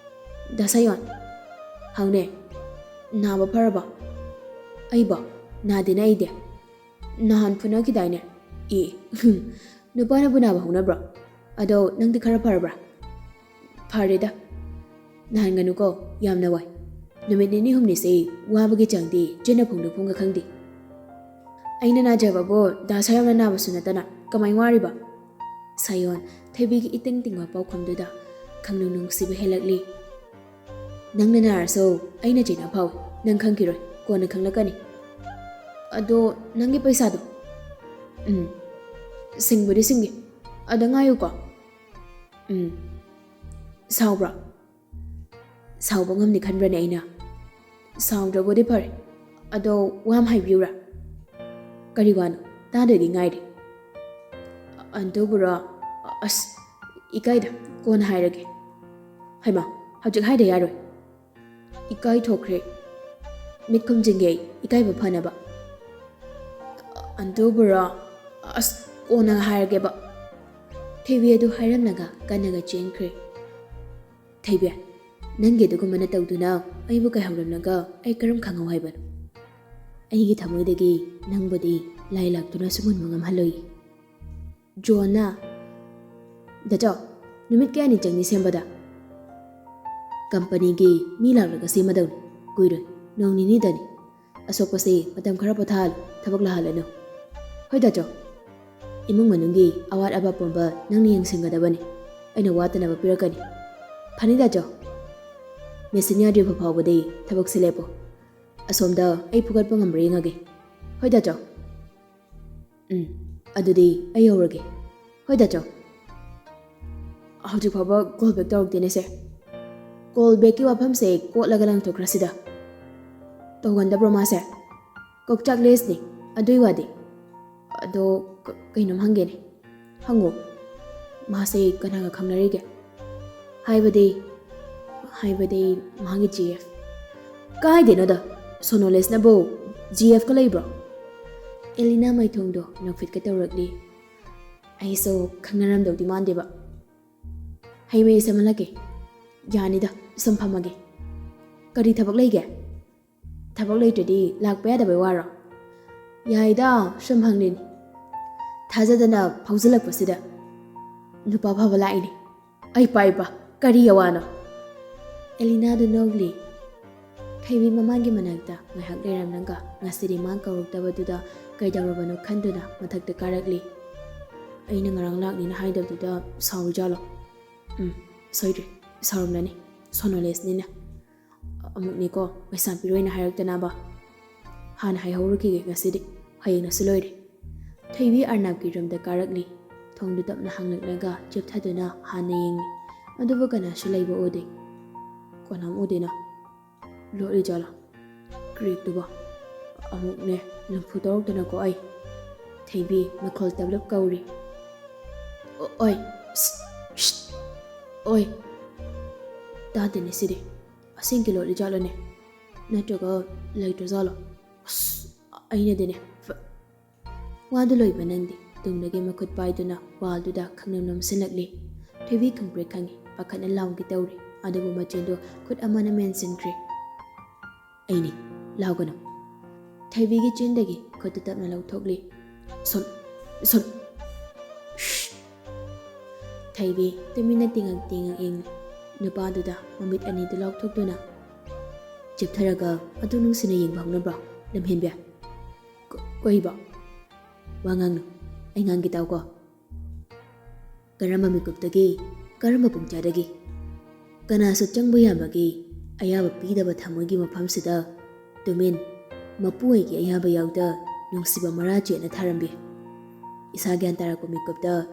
"ꯗꯥ ꯁꯥꯌꯣꯟ꯫" "ꯍꯥꯎꯅꯦ꯫ ꯅꯥꯕ ꯐꯔꯕ?" "ꯑꯩꯕꯣ? ꯅꯥꯗꯦꯅ ꯑꯩꯗꯤ꯫ ꯅꯍꯥꯟ ꯐꯨꯅꯈꯤꯗꯥꯏꯅꯦ?" "ꯑꯦ, ꯅꯨꯄꯥꯅꯕꯨ ꯅꯥꯕ ꯍꯧꯅꯕ꯭ꯔꯣ? ꯑꯗꯣ ꯅꯪꯗꯤ ꯈꯔ ꯐꯔꯕ꯭ꯔꯥ?" "ꯐꯔꯦꯗ꯫ ꯅꯥꯍꯟꯒꯅꯨꯀꯣ, ꯌꯥꯝꯅ ꯋꯥꯏ꯫ ꯅꯨꯃꯤꯠ ꯅꯤꯅꯤ ꯍꯨꯝꯅꯤꯁꯦ ꯋꯥꯕꯒꯤ ꯆꯥꯡꯗꯤ ꯆꯤꯟꯅ ꯐꯣꯡꯗꯣꯛꯐꯝꯒ ꯈꯪꯗꯦ꯫" "ꯑꯩꯅ ꯅꯥꯖꯕꯕꯨ ꯗꯥ ꯁꯥꯌꯣꯟꯅ ꯅꯥꯕꯁꯨ ꯅꯠꯇꯅ ꯀꯃꯥꯏ ꯋꯥꯔꯤꯕ?" ꯁꯥꯌꯣꯟ ꯊꯣꯏꯕꯤꯒꯤ ꯏꯇꯤꯡ ꯇꯤꯡꯕ ꯄꯥꯎꯈꯨꯝꯗꯨꯗ ꯈꯪꯅꯨꯡ ꯅꯨꯡꯁꯤꯕ ꯍꯦꯜꯂꯛꯂꯤ꯫ "ꯅꯪꯅ ꯅꯥꯔꯁꯨ ꯑꯩꯅ ꯆꯩꯅꯥ ꯐꯥꯎꯏ, ꯅꯪ ꯈꯪꯈꯤꯔꯣꯏ, ꯀꯣꯟꯅ ꯈꯪꯂꯛꯀꯅꯤ꯫ ꯑꯗꯣ ꯅꯪꯒꯤ ꯄꯩꯁꯥꯗꯣ?" "ꯎꯝ, ꯁꯤꯡꯕꯨꯗꯤ ꯁꯤꯡꯒꯦ꯫ ꯑꯗ ꯉꯥꯏꯌꯨꯀꯣ꯫" "ꯎꯝ꯫ ꯁꯥꯎꯕ꯭ꯔꯣ?" "ꯁꯥꯎꯕ ꯉꯝꯅꯤ ꯈꯟꯕ꯭ꯔꯅꯦ ꯑꯩꯅ? ꯁꯥꯎꯗ꯭ꯔꯕꯨꯗꯤ ꯐꯔꯦ꯫ ꯑꯗꯣ ꯋꯥ ꯑꯃ ꯍꯥꯏꯕꯤꯌꯨꯔꯥ?" "ꯀꯔꯤ ꯋꯥꯅꯣ? ꯇꯥꯗꯣꯏꯒꯤ ꯉꯥꯏꯔꯦ꯫" "ꯑꯗꯨꯕꯨꯔꯣ? ꯑꯁ, ꯏꯀꯥꯏꯗ, ꯀꯣꯟꯅ ꯍꯥꯏꯔꯒꯦ꯫" "ꯍꯩꯃꯥ, ꯍꯧꯖꯤꯛ ꯍꯥꯏꯗ ꯌꯥꯔꯣꯏ꯫" "ꯏꯀꯥꯏ ꯊꯣꯛꯈ꯭ꯔꯦ꯫ ꯃꯤꯠ ꯈꯨꯝꯖꯤꯟꯒꯦ ꯑꯩ, ꯏꯀꯥꯏꯕ ꯐꯅꯕ꯫" "ꯑꯗꯨꯕꯨꯔꯣ? ꯑꯁ, ꯀꯣꯟꯅ ꯍꯥꯏꯔꯒꯦꯕ꯫" ꯊꯣꯏꯕꯤ ꯑꯗꯨ ꯍꯥꯏꯔꯝꯂꯒ ꯀꯟꯅꯒ ꯆꯦꯟꯈ꯭ꯔꯦ꯫ "ꯊꯣꯏꯕꯤ, ꯅꯪꯒꯤ ꯑꯗꯨꯒꯨꯝꯕꯅ ꯇꯧꯗꯨꯅ ꯑꯩꯕꯨ ꯀꯥꯏꯍꯧꯔꯝꯂꯒ ꯑꯩ ꯀꯔꯝ ꯈꯪꯍꯧ ꯍꯥꯏꯕꯅꯣ? ꯑꯩꯒꯤ ꯊꯃꯣꯏꯗꯒꯤ ꯅꯪꯕꯨꯗꯤ ꯂꯥꯏ ꯂꯥꯛꯇꯨꯅꯁꯨ ꯃꯨꯟꯕ ꯉꯝꯍꯜꯂꯣꯏ꯫" ꯖꯣꯟꯅ, "ꯗꯥꯆꯧ, ꯅꯨꯃꯤꯠ ꯀꯌꯥꯅꯤ ꯆꯪꯅꯤ ꯁꯦꯝꯕꯗ?" "ꯀꯝꯄꯅꯤꯒꯤ ꯃꯤ ꯂꯥꯛꯂꯒ ꯁꯦꯝꯃꯗꯧꯅꯤ꯫ ꯀꯨꯏꯔꯣꯏ, ꯅꯣꯡ ꯅꯤꯅꯤꯗꯅꯤ꯫ ꯑꯁꯣꯛꯄꯁꯤ ꯃꯇꯝ ꯈꯔ ꯄꯣꯊꯥꯍꯜꯂꯨ, ꯊꯕꯛ ꯂꯥꯛꯍꯜꯂꯅꯨ꯫" "ꯍꯣꯏ ꯗꯥꯆꯧ꯫" ꯏꯃꯨꯡ ꯃꯅꯨꯡꯒꯤ ꯑꯋꯥꯠ ꯑꯄꯥ ꯄꯨꯝꯕ ꯅꯪꯅ ꯌꯦꯡꯁꯤꯟꯒꯗꯕꯅꯤ꯫ ꯑꯩꯅ ꯋꯥꯠꯇꯅꯕ ꯄꯤꯔꯛꯀꯅꯤ꯫ ꯐꯅꯤꯗ ꯆꯣ, ꯃꯦꯁꯤꯟ ꯌꯥꯗ꯭ꯔꯤꯕ ꯐꯥꯎꯕꯗꯤ ꯊꯕꯛꯁꯦ ꯂꯦꯞꯄꯨ꯫ ꯑꯁꯣꯝꯗ ꯑꯩ ꯐꯨꯒꯠꯄ ꯉꯝꯕ꯭ꯔꯥ ꯌꯦꯡꯉꯒꯦ꯫ ꯍꯣꯏ ꯗꯥꯆꯧ꯫ ꯎꯝ, ꯑꯗꯨꯗꯤ ꯑꯩ ꯌꯧꯔꯒꯦ꯫ ꯍꯣꯏ ꯗꯥꯆꯧ꯫ ꯍꯧꯖꯤꯛ ꯐꯥꯎꯕ ꯀꯣꯜ ꯕꯦꯛ ꯇꯧꯔꯛꯇꯦꯅꯦ ꯁꯦ꯫ ꯀꯣꯜ ꯕꯦꯛꯀꯤ ꯋꯥꯐꯝꯁꯦ ꯀꯣꯠꯂꯒ ꯂꯪꯊꯣꯛꯈ꯭ꯔꯁꯤꯗ꯫ ꯇꯧꯒꯟꯗꯕ꯭ꯔꯣ ꯃꯥꯁꯦ? ꯀꯣꯛꯆꯥꯛ ꯂꯦꯁꯅꯤ, ꯑꯗꯨꯏ ꯋꯥꯗꯤ꯫ ꯑꯗꯣ ꯀ-, ꯀꯩꯅꯣꯝ ꯍꯪꯒꯦꯅꯦ꯫ ꯍꯪꯉꯣ꯫ ꯃꯥꯁꯦ ꯀꯅꯥꯒ ꯈꯪꯅꯔꯤꯒꯦ? ꯍꯥꯏꯕꯗꯤ, ꯍꯥꯏꯕꯗꯤ ꯃꯥꯒꯤ ꯖꯤ ꯑꯦꯐ꯫ ꯀꯥꯏꯗꯩꯅꯣꯗ? ꯁꯣꯅꯣꯂꯦꯁꯅꯕꯨ ꯖꯤ ꯑꯦꯐꯀ ꯂꯩꯕ꯭ꯔꯣ? ꯑꯦꯂꯤꯅꯥ ꯃꯥꯏꯊꯣꯡꯗꯣ ꯅꯣꯛꯐꯦꯠꯀ ꯇꯧꯔꯛꯂꯤ꯫ ꯑꯩꯁꯨ ꯈꯪꯅꯔꯝꯗꯧꯗꯤ ꯃꯥꯟꯗꯦꯕ꯫ ꯍꯩ ꯃꯍꯤ ꯁꯦꯝꯍꯜꯂꯛꯀꯦ꯫ ꯌꯥꯅꯤꯗ, ꯁꯨꯝ ꯐꯝꯃꯒꯦ꯫ ꯀꯔꯤ ꯊꯕꯛ ꯂꯩꯒꯦ? ꯊꯕꯛ ꯂꯩꯇ꯭ꯔꯗꯤ ꯂꯥꯛꯄ ꯌꯥꯗꯕꯩ ꯋꯥꯔꯣ? ꯌꯥꯏꯗ, ꯁꯨꯝ ꯍꯪꯂꯤꯅꯤ꯫ ꯊꯥꯖꯗꯅ ꯐꯥꯎꯖꯜꯂꯛꯄꯁꯤꯗ ꯅꯨꯄꯥ ꯐꯕ ꯂꯥꯛꯏꯅꯤ꯫ ꯑꯩ ꯄꯥꯏꯕ, ꯀꯔꯤ ꯑꯋꯥꯅꯣ? ꯑꯦꯂꯤꯅꯥꯗꯨ ꯅꯣꯛꯂꯤ꯫ ꯊꯣꯏꯕꯤ ꯃꯃꯥꯒꯤ ꯃꯅꯥꯛꯇ ꯉꯥꯏꯍꯥꯛ ꯂꯩꯔꯝꯂꯒ ꯉꯁꯤꯗꯤ ꯃꯥ ꯀꯧꯔꯛꯇꯕꯗꯨꯗ ꯀꯩꯗꯧꯔꯕꯅꯣ ꯈꯟꯗꯨꯅ ꯃꯊꯛꯇ ꯀꯥꯔꯛꯂꯤ꯫ ꯑꯩꯅ ꯉꯔꯥꯡ ꯂꯥꯛꯅꯤꯅ ꯍꯥꯏꯗꯕꯗꯨꯗ ꯁꯥꯎꯔꯤꯖꯥꯠꯂꯣ? ꯎꯝ, ꯁꯣꯏꯗ꯭ꯔꯦ, ꯁꯥꯎꯔꯝꯂꯅꯤ꯫ ꯁꯣꯅꯣꯂꯦꯁꯅꯤꯅ꯫ ꯑꯃꯨꯛꯅꯤꯀꯣ, ꯄꯩꯁꯥ ꯄꯤꯔꯣꯏꯅ ꯍꯥꯏꯔꯛꯇꯅꯕ꯫ ꯍꯥꯟꯅ ꯍꯥꯏꯍꯧꯔꯨꯈꯤꯒꯦ ꯉꯁꯤꯗꯤ, ꯍꯌꯦꯡꯅꯁꯨ ꯂꯣꯏꯔꯦ꯫ ꯊꯣꯏꯕꯤ ꯑꯔꯅꯥꯞꯀꯤ ꯔꯨꯝꯗ ꯀꯥꯔꯛꯂꯤ꯫ ꯊꯣꯡꯗꯨ ꯇꯞꯅ ꯍꯥꯡꯂꯛꯂꯒ ꯆꯦꯞꯊꯗꯨꯅ ꯍꯥꯟꯅ ꯌꯦꯡꯂꯤ꯫ ꯑꯗꯨꯕꯨ ꯀꯅꯥꯁꯨ ꯂꯩꯕ ꯎꯗꯦ꯫ ꯀꯅꯥꯝ ꯎꯗꯦꯅ꯫ ꯂꯣꯠꯂꯤꯖꯥꯠꯂꯣ? ꯀ꯭ꯔꯤꯛꯇꯨꯕꯣ꯫ ꯑꯃꯨꯛꯅꯦ, ꯂꯨꯝꯐꯨ ꯇꯧꯔꯛꯇꯅꯀꯣ ꯑꯩ꯫ ꯊꯣꯏꯕꯤ ꯃꯈꯣꯜ ꯇꯞꯂꯞ ꯀꯧꯔꯤ꯫ ꯑꯣ-, ꯑꯣꯏ꯫ ꯁ꯭-, ꯁ꯭-, ꯑꯣꯏ꯫ ꯇꯥꯗꯦꯅꯦ ꯁꯤꯗꯤ꯫ ꯑꯁꯦꯡꯀꯤ ꯂꯣꯠꯂꯤꯖꯥꯠꯂꯣꯅꯦ? ꯅꯠꯇ꯭ꯔꯒ ꯂꯩꯇ꯭ꯔꯖꯥꯠꯂꯣ? ꯑꯁ, ꯑꯩꯅꯗꯤꯅꯦ꯫ ꯐ-, ꯋꯥꯗꯨ ꯂꯣꯏꯕ ꯅꯪꯗꯦ꯫ ꯇꯨꯡꯗꯒꯤ ꯃꯈꯨꯠ ꯄꯥꯏꯗꯨꯅ ꯋꯥꯜꯗꯨꯗ ꯈꯪꯅꯝ ꯅꯝꯁꯤꯜꯂꯛꯂꯤ꯫ ꯊꯣꯏꯕꯤ ꯈꯪꯄ꯭ꯔꯦꯛ ꯈꯪꯉꯤ꯫ ꯄꯥꯈꯠꯅ ꯂꯥꯎꯒꯦ ꯇꯧꯔꯤ꯫ ꯑꯗꯨꯕꯨ ꯃꯆꯤꯟꯗꯨ ꯈꯨꯠ ꯑꯃꯅ ꯃꯦꯟꯁꯤꯟꯈ꯭ꯔꯦ꯫ ꯑꯩꯅꯤ, ꯂꯥꯎꯒꯅꯨ꯫ ꯊꯣꯏꯕꯤꯒꯤ ꯆꯤꯟꯗꯒꯤ ꯈꯨꯠꯇꯨ ꯇꯞꯅ ꯂꯧꯊꯣꯛꯂꯤ꯫ ꯁꯨꯝ, ꯁꯨꯝ꯫ ꯁ꯭ꯁ꯫ ꯊꯣꯏꯕꯤ ꯇꯨꯃꯤꯟꯅ ꯇꯤꯡꯉꯛ ꯇꯤꯡꯉꯛ ꯌꯦꯡꯂꯤ꯫ ꯅꯨꯄꯥꯗꯨꯗ ꯃꯃꯤꯠ ꯑꯅꯤꯗꯨ ꯂꯥꯎꯊꯣꯛꯇꯨꯅ꯫ ꯆꯦꯞꯊꯔꯒ ꯑꯗꯨ ꯅꯨꯡꯁꯤꯅ ꯌꯦꯡꯕ ꯍꯧꯅꯕ꯭ꯔꯣ, ꯂꯝꯍꯦꯟꯕꯤ? ꯀ-, ꯀꯩꯕ? ꯋꯥ ꯉꯥꯡꯅꯨ꯫ ꯑꯩ ꯉꯥꯡꯒꯦ ꯇꯥꯎꯀꯣ꯫ ꯀꯔꯝꯕ ꯃꯤꯀꯨꯞꯇꯒꯤ, ꯀꯔꯝꯕ ꯄꯨꯡꯖꯥꯗꯒꯤ? ꯀꯅꯥꯁꯨ ꯆꯪꯕ ꯌꯥꯕꯒꯤ ꯑꯌꯥꯕ ꯄꯤꯗꯕ ꯊꯃꯣꯏꯒꯤ ꯃꯐꯝꯁꯤꯗ ꯇꯨꯃꯤꯟ, ꯃꯄꯨ ꯑꯣꯏꯒꯤ ꯑꯌꯥꯕ ꯌꯥꯎꯗ ꯅꯨꯡꯁꯤꯕ ꯃꯔꯥ ꯆꯦꯠꯅ ꯊꯥꯔꯝꯕꯤ꯫ ꯏꯁꯥ ꯒ꯭ꯌꯥꯟ ꯇꯥꯔꯛꯄ ꯃꯤꯀꯨꯞꯇ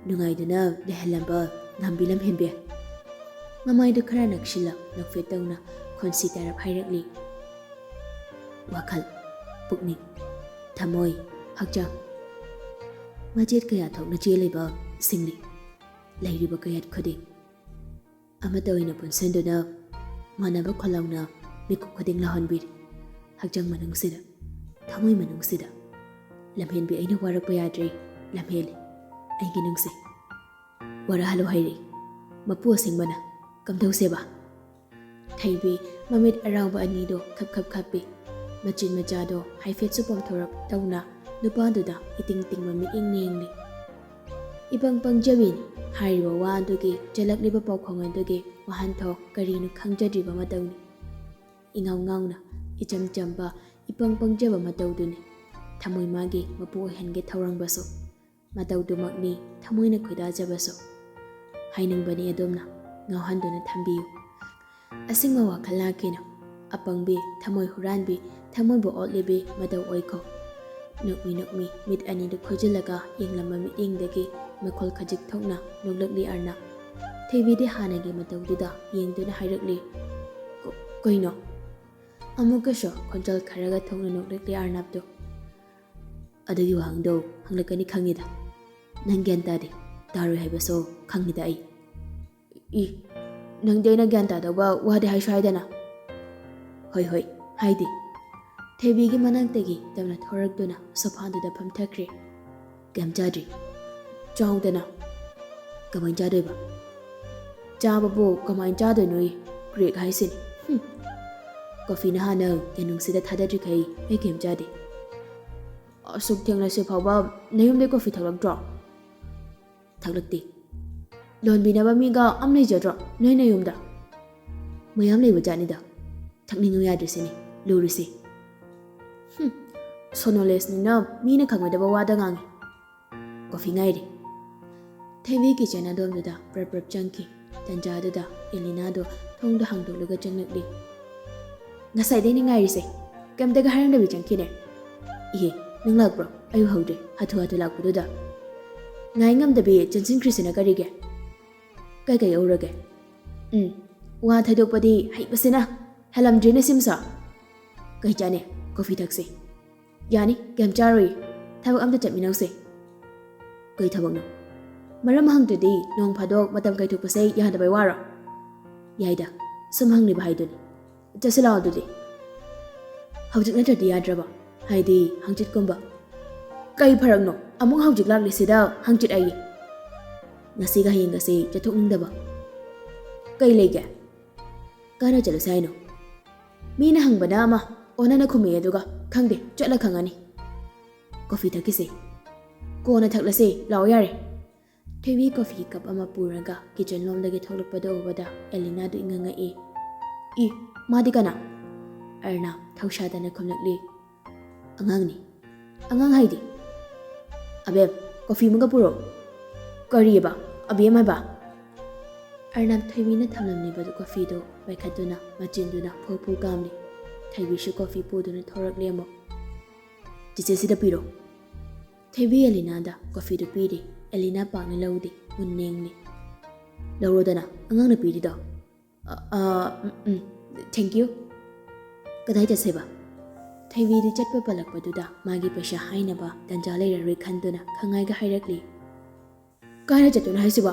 ꯅꯨꯡꯉꯥꯏꯗꯨꯅ ꯂꯩꯍꯜꯂꯝꯕ ꯉꯥꯝꯕꯤ ꯂꯝꯍꯦꯟꯕꯤ꯫ ꯃꯃꯥꯏꯗꯨ ꯈꯔ ꯅꯛꯁꯤꯜꯂ ꯅꯣꯛꯐꯦꯠ ꯇꯧꯅ ꯈꯣꯟꯁꯤ ꯇꯥꯔꯞ ꯍꯥꯏꯔꯛꯂꯤ꯫ ꯋꯥꯈꯜ, ꯄꯨꯛꯅꯤꯡ, ꯊꯃꯣꯏ, ꯍꯛꯆꯥꯡ, ꯃꯆꯦꯠ ꯀꯌꯥ ꯊꯣꯛꯅ ꯆꯦꯜꯂꯤꯕ ꯁꯤꯡꯂꯤ꯫ ꯂꯩꯔꯤꯕ ꯀꯌꯥꯠ ꯈꯨꯗꯤꯡ ꯑꯃꯠꯇ ꯑꯣꯏꯅ ꯄꯨꯟꯁꯤꯟꯗꯨꯅ ꯃꯥꯟꯅꯕ ꯈꯣꯜꯂꯥꯎꯅ ꯃꯤꯀꯨꯞ ꯈꯨꯗꯤꯡ ꯂꯥꯎꯍꯟꯕꯤꯔꯤ꯫ ꯍꯛꯆꯥꯡ ꯃꯅꯨꯡꯁꯤꯗ, ꯊꯃꯣꯏ ꯃꯅꯨꯡꯁꯤꯗ ꯂꯝꯍꯦꯟꯕꯤ ꯑꯩꯅ ꯋꯥꯔꯛꯄ ꯌꯥꯗ꯭ꯔꯦ, ꯂꯝꯍꯦꯜꯂꯤ ꯑꯩꯒꯤ ꯅꯨꯡꯁꯤ꯫ ꯋꯥꯔꯍꯜꯂꯨ ꯍꯥꯏꯔꯤ ꯃꯄꯨ ꯑꯁꯦꯡꯕꯅ꯫ ꯀꯝꯗꯧꯁꯦꯕ? ꯊꯩꯕꯤ ꯃꯃꯤꯠ ꯑꯔꯥꯎꯕ ꯑꯅꯤꯗꯣ ꯈꯞ ꯈꯞ ꯈꯞꯄꯤ꯫ ꯃꯆꯤꯟ ꯃꯆꯥꯗꯣ ꯍꯥꯏꯐꯦꯠꯁꯨ ꯄꯣꯝꯊꯣꯔꯛ ꯇꯧꯅ ꯅꯨꯄꯥꯗꯨꯗ ꯏꯇꯤꯡ ꯇꯤꯡꯕ ꯃꯤꯠꯌꯦꯡꯅ ꯌꯦꯡꯂꯤ꯫ ꯏꯄꯪ ꯄꯪꯖꯕꯤꯅꯤ꯫ ꯍꯥꯏꯔꯤꯕ ꯋꯥ ꯑꯗꯨꯒꯤ, ꯆꯦꯜꯂꯛꯂꯤꯕ ꯄꯥꯎꯈꯣꯡ ꯑꯗꯨꯒꯤ ꯋꯥꯍꯟꯊꯣꯛ ꯀꯔꯤꯅꯣ ꯈꯪꯖꯗ꯭ꯔꯤꯕ ꯃꯇꯧꯅꯤ꯫ ꯏꯉꯥꯎ ꯉꯥꯎꯅ, ꯏꯆꯝ ꯆꯝꯕ, ꯏꯄꯪ ꯄꯪꯖꯕ ꯃꯇꯧꯗꯨꯅꯤ꯫ ꯊꯃꯣꯏ ꯃꯥꯒꯤ ꯃꯄꯨ ꯑꯣꯏꯍꯟꯒꯦ ꯊꯧꯔꯝꯕꯁꯨ, ꯃꯇꯧꯗꯨꯃꯛꯅꯤ ꯊꯃꯣꯏꯅ ꯈꯣꯏꯗꯥꯖꯕꯁꯨ꯫ ꯍꯥꯏꯅꯤꯡꯕꯅꯤ ꯑꯗꯣꯝꯅ ꯉꯥꯎꯍꯟꯗꯨꯅ ꯊꯝꯕꯤꯌꯨ꯫ ꯑꯁꯦꯡꯕ ꯋꯥꯈꯜ ꯂꯥꯛꯀꯦꯅ꯫ ꯑꯄꯪꯕꯤ, ꯊꯃꯣꯏ ꯍꯨꯔꯥꯟꯕꯤ, ꯊꯃꯣꯏꯕꯨ ꯑꯣꯠꯂꯤꯕꯤ ꯃꯇꯧ ꯑꯣꯏꯈꯣ꯫ ꯅꯣꯛꯃꯤ ꯅꯣꯛꯃꯤ ꯃꯤꯠ ꯑꯅꯤꯗꯨ ꯈꯣꯏꯖꯤꯜꯂꯒ ꯌꯦꯡꯂꯝꯕ ꯃꯤꯠꯌꯦꯡꯗꯒꯤ ꯃꯈꯣꯜ ꯈꯖꯤꯛ ꯊꯣꯛꯅ ꯅꯣꯛꯂꯛꯂꯤ ꯑꯔꯅꯕ꯫ ꯊꯣꯏꯕꯤꯗꯤ ꯍꯥꯟꯅꯒꯤ ꯃꯇꯧꯗꯨꯗ ꯌꯦꯡꯗꯨꯅ ꯍꯥꯏꯔꯛꯂꯤ, "ꯀ-, ꯀꯩꯅꯣ?" ꯑꯃꯨꯛꯀꯁꯨ ꯈꯣꯟꯖꯦꯜ ꯈꯔꯒ ꯊꯣꯛꯅ ꯅꯣꯛꯂꯛꯂꯤ ꯑꯔꯅꯕꯗꯨ꯫ "ꯑꯗꯨꯒꯤ ꯋꯥꯍꯪꯗꯣ ꯍꯪꯂꯛꯀꯅꯤ ꯈꯪꯉꯤꯗ꯫ ꯅꯪ ꯒ꯭ꯌꯥꯟ ꯇꯥꯗꯦ, ꯇꯥꯔꯣꯏ ꯍꯥꯏꯕꯁꯨ ꯈꯪꯉꯤꯗ ꯑꯩ꯫ ꯏ, ꯅꯪꯗꯤ ꯑꯩꯅ ꯒ꯭ꯌꯥꯟ ꯇꯥꯗꯧꯕ ꯋꯥꯗꯤ ꯍꯥꯏꯁꯨ ꯍꯥꯏꯗꯅ꯫" "ꯍꯣꯏ, ꯍꯣꯏ, ꯍꯥꯏꯗꯦ꯫" ꯊꯣꯏꯕꯤꯒꯤ ꯃꯅꯥꯛꯇꯒꯤ ꯇꯞꯅ ꯊꯣꯔꯛꯇꯨꯅ ꯁꯣꯐꯥꯗꯨꯗ ꯐꯝꯊꯈ꯭ꯔꯦ꯫ "ꯀꯩꯝ ꯆꯥꯗ꯭ꯔꯤ꯫ ꯆꯥꯎꯗꯅ꯫" "ꯀꯃꯥꯏꯅ ꯆꯥꯗꯣꯏꯕ?" "ꯆꯥꯕꯕꯨ ꯀꯃꯥꯏꯅ ꯆꯥꯗꯣꯏꯅꯣꯌꯦ? ꯀ꯭ꯔꯦꯛ ꯍꯥꯏꯁꯤꯅꯤ꯫ ꯍꯨꯝ꯫ ꯀꯣꯐꯤꯅ ꯍꯥꯟꯅ ꯌꯥꯅꯨꯡꯁꯤꯗ ꯊꯥꯗꯗ꯭ꯔꯤꯈꯩ ꯑꯩ ꯀꯩꯝ ꯆꯥꯗꯦ꯫" "ꯑꯁꯨꯛ ꯊꯦꯡꯂꯁꯤ ꯐꯥꯎꯕ ꯅꯌꯨꯝꯗꯩ ꯀꯣꯐꯤ ꯊꯛꯂꯛꯇ꯭ꯔꯣ?" "ꯊꯛꯂꯛꯇꯦ꯫" "ꯂꯣꯟꯕꯤꯅꯕ ꯃꯤꯒ ꯑꯃ ꯂꯩꯖꯗ꯭ꯔꯣ ꯅꯣꯏ ꯅꯌꯨꯝꯗ?" "ꯃꯌꯥꯝ ꯂꯩꯕ ꯖꯥꯠꯅꯤꯗ, ꯊꯛꯅꯤꯡꯉꯨ ꯌꯥꯗ꯭ꯔꯤꯁꯤꯅꯤ ꯂꯨꯔꯤꯁꯤ꯫" "ꯍꯨꯝ, ꯁꯣꯅꯣꯂꯦꯁꯅꯤꯅ ꯃꯤꯅ ꯈꯪꯉꯣꯏꯗꯕ ꯋꯥꯗ ꯉꯥꯡꯉꯤ꯫" ꯀꯣꯐꯤ ꯉꯥꯏꯔꯤ꯫ ꯊꯣꯏꯕꯤ ꯀꯤꯆꯟ ꯑꯗꯣꯝꯗꯨꯗ ꯄ꯭ꯔꯞ ꯄ꯭ꯔꯞ ꯆꯪꯈꯤ꯫ ꯇꯟꯖꯥꯗꯨꯗ ꯑꯦꯂꯤꯅꯥꯗꯣ ꯊꯣꯡꯗꯣ ꯍꯥꯡꯗꯣꯛꯂꯒ ꯆꯪꯂꯛꯂꯤ꯫ "ꯉꯁꯥꯏꯗꯩꯅꯦ ꯉꯥꯏꯔꯤꯁꯦ, ꯀꯩꯝꯇꯒ ꯍꯥꯏꯔꯝꯗꯕꯤ ꯆꯪꯈꯤꯅꯦ꯫ ꯏꯍꯦ, ꯅꯪ ꯂꯥꯛꯄ꯭ꯔꯣ? ꯑꯩ ꯎꯍꯧꯗ꯭ꯔꯦ, ꯍꯥꯊꯨ ꯍꯥꯊꯨ ꯂꯥꯛꯄꯗꯨꯗ꯫ ꯉꯥꯏ ꯉꯝꯗꯕꯤ ꯆꯦꯟꯁꯤꯟꯈ꯭ꯔꯤꯁꯤꯅ ꯀꯔꯤꯒꯤ? ꯀꯩ ꯀꯩ ꯎꯔꯒꯦ? ꯎꯝ, ꯋꯥ ꯊꯩꯗꯣꯛꯄꯗꯤ ꯍꯩꯕꯁꯤꯅ꯫ ꯍꯦꯜꯂꯝꯗ꯭ꯔꯦꯅꯦ ꯁꯤꯃꯁꯨ꯫ ꯀꯩ ꯆꯥꯅꯤ? ꯀꯣꯐꯤ ꯊꯛꯁꯤ꯫ ꯌꯥꯅꯤ, ꯀꯩꯝ ꯆꯥꯔꯣꯏ꯫ ꯊꯕꯛ ꯑꯝꯇ ꯆꯠꯃꯤꯟꯅꯧꯁꯦ꯫ ꯀꯩ ꯊꯕꯛꯅꯣ? ꯃꯔꯝ ꯍꯪꯗ꯭ꯔꯗꯤ ꯅꯣꯡ ꯐꯥꯗꯣꯛ ꯃꯇꯝ ꯀꯥꯏꯊꯣꯛꯄꯁꯦ ꯌꯥꯗꯕꯩ ꯋꯥꯔꯣ? ꯌꯥꯏꯗ, ꯁꯨꯝ ꯍꯪꯂꯤꯕ ꯍꯥꯏꯗꯨꯅꯤ꯫ ꯆꯠꯁꯤ ꯂꯥꯛꯑꯣ ꯑꯗꯨꯗꯤ꯫ ꯍꯧꯖꯤꯛ ꯅꯠꯇ꯭ꯔꯗꯤ ꯌꯥꯗ꯭ꯔꯕ? ꯍꯥꯏꯗꯤ ꯍꯪꯆꯤꯠꯀꯨꯝꯕ? ꯀꯩ ꯐꯔꯛꯅꯣ? ꯑꯃꯨꯛ ꯍꯧꯖꯤꯛ ꯂꯥꯛꯂꯤꯁꯤꯗ ꯍꯪꯆꯤꯠ ꯑꯩ꯫ ꯉꯁꯤꯒ ꯍꯌꯦꯡꯒꯁꯦ ꯆꯠꯊꯣꯛꯅꯤꯡꯗꯕ꯫ ꯀꯩ ꯂꯩꯒꯦ? ꯀꯥꯏꯗ ꯆꯠꯂꯨꯁꯦ ꯍꯥꯏꯅꯣ? ꯃꯤꯅ ꯍꯪꯕꯅ ꯑꯃ, ꯑꯣꯟꯅꯅ ꯈꯨꯝꯃꯛꯑꯦ ꯑꯗꯨꯒ꯫ ꯈꯪꯗꯦ, ꯆꯠꯂ ꯈꯪꯉꯅꯤ꯫ ꯀꯣꯐꯤ ꯊꯛꯈꯤꯁꯦ꯫ ꯀꯣꯟꯅ ꯊꯛꯂꯁꯦ, ꯂꯥꯛꯑꯣ ꯌꯥꯔꯦ꯫ ꯊꯣꯏꯕꯤ ꯀꯣꯐꯤ ꯀꯞ ꯑꯃ ꯄꯨꯔꯒ ꯀꯤꯆꯟ ꯂꯣꯝꯗꯒꯤ ꯊꯣꯛꯂꯛꯄꯗ ꯎꯕꯗ ꯑꯦꯂꯤꯅꯥꯗꯨ ꯏꯉꯛ ꯉꯛꯏ꯫ "ꯏ, ꯃꯥꯗꯤ ꯀꯅꯥ?" ꯑꯔꯅꯥ ꯊꯧꯁꯥꯗꯅ ꯈꯨꯝꯂꯛꯂꯤ꯫ "ꯑꯉꯥꯡꯅꯤ꯫ ꯑꯉꯥꯡ ꯍꯥꯏꯗꯤ?" "ꯑꯕꯦꯝ, ꯀꯣꯐꯤ ꯑꯃꯒ ꯄꯨꯔꯛꯑꯣ꯫" "ꯀꯔꯤꯑꯕ? ꯑꯕꯦꯝ ꯍꯥꯏꯕ?" ꯑꯔꯅꯥ ꯊꯣꯏꯕꯤꯅ ꯊꯝꯂꯝꯂꯤꯕ ꯀꯣꯐꯤꯗꯨ ꯄꯥꯏꯈꯠꯇꯨꯅ ꯃꯆꯤꯟꯗꯨꯅ ꯐꯨ ꯐꯨ ꯀꯥꯝꯂꯤ꯫ ꯊꯣꯏꯕꯤꯁꯨ ꯀꯣꯐꯤ ꯄꯨꯗꯨꯅ ꯊꯣꯔꯛꯂꯦ ꯑꯃꯨꯛ꯫ "ꯆꯤꯆꯦꯁꯤꯗ ꯄꯤꯔꯣ꯫" ꯊꯣꯏꯕꯤ ꯑꯦꯂꯤꯅꯥꯗ ꯀꯣꯐꯤꯗꯨ ꯄꯤꯔꯤ꯫ ꯑꯦꯂꯤꯅꯥ ꯄꯥꯛꯅ ꯂꯧꯗꯦ, ꯃꯨꯟꯅ ꯌꯦꯡꯂꯤ꯫ "ꯂꯧꯔꯣꯗꯅ, ꯑꯉꯥꯡꯅ ꯄꯤꯔꯤꯗꯣ꯫" "ꯑ, ꯑ, ꯎꯝ, ꯎꯝ, thank you꯫" "ꯀꯗꯥꯏ ꯆꯠꯁꯦꯕ?" ꯊꯣꯏꯕꯤꯗꯤ ꯆꯠꯄ ꯄꯜꯂꯛꯄꯗꯨꯗ ꯃꯥꯒꯤ ꯄꯩꯁꯥ ꯍꯥꯏꯅꯕ ꯇꯟꯖꯥ ꯂꯩꯔꯔꯣꯏ ꯈꯟꯗꯨꯅ ꯈꯪꯉꯥꯏꯒ ꯍꯥꯏꯔꯛꯂꯤ꯫ "ꯀꯥꯏꯗ ꯆꯠꯇꯣꯏꯅꯣ ꯍꯥꯏꯁꯤꯕꯣ?"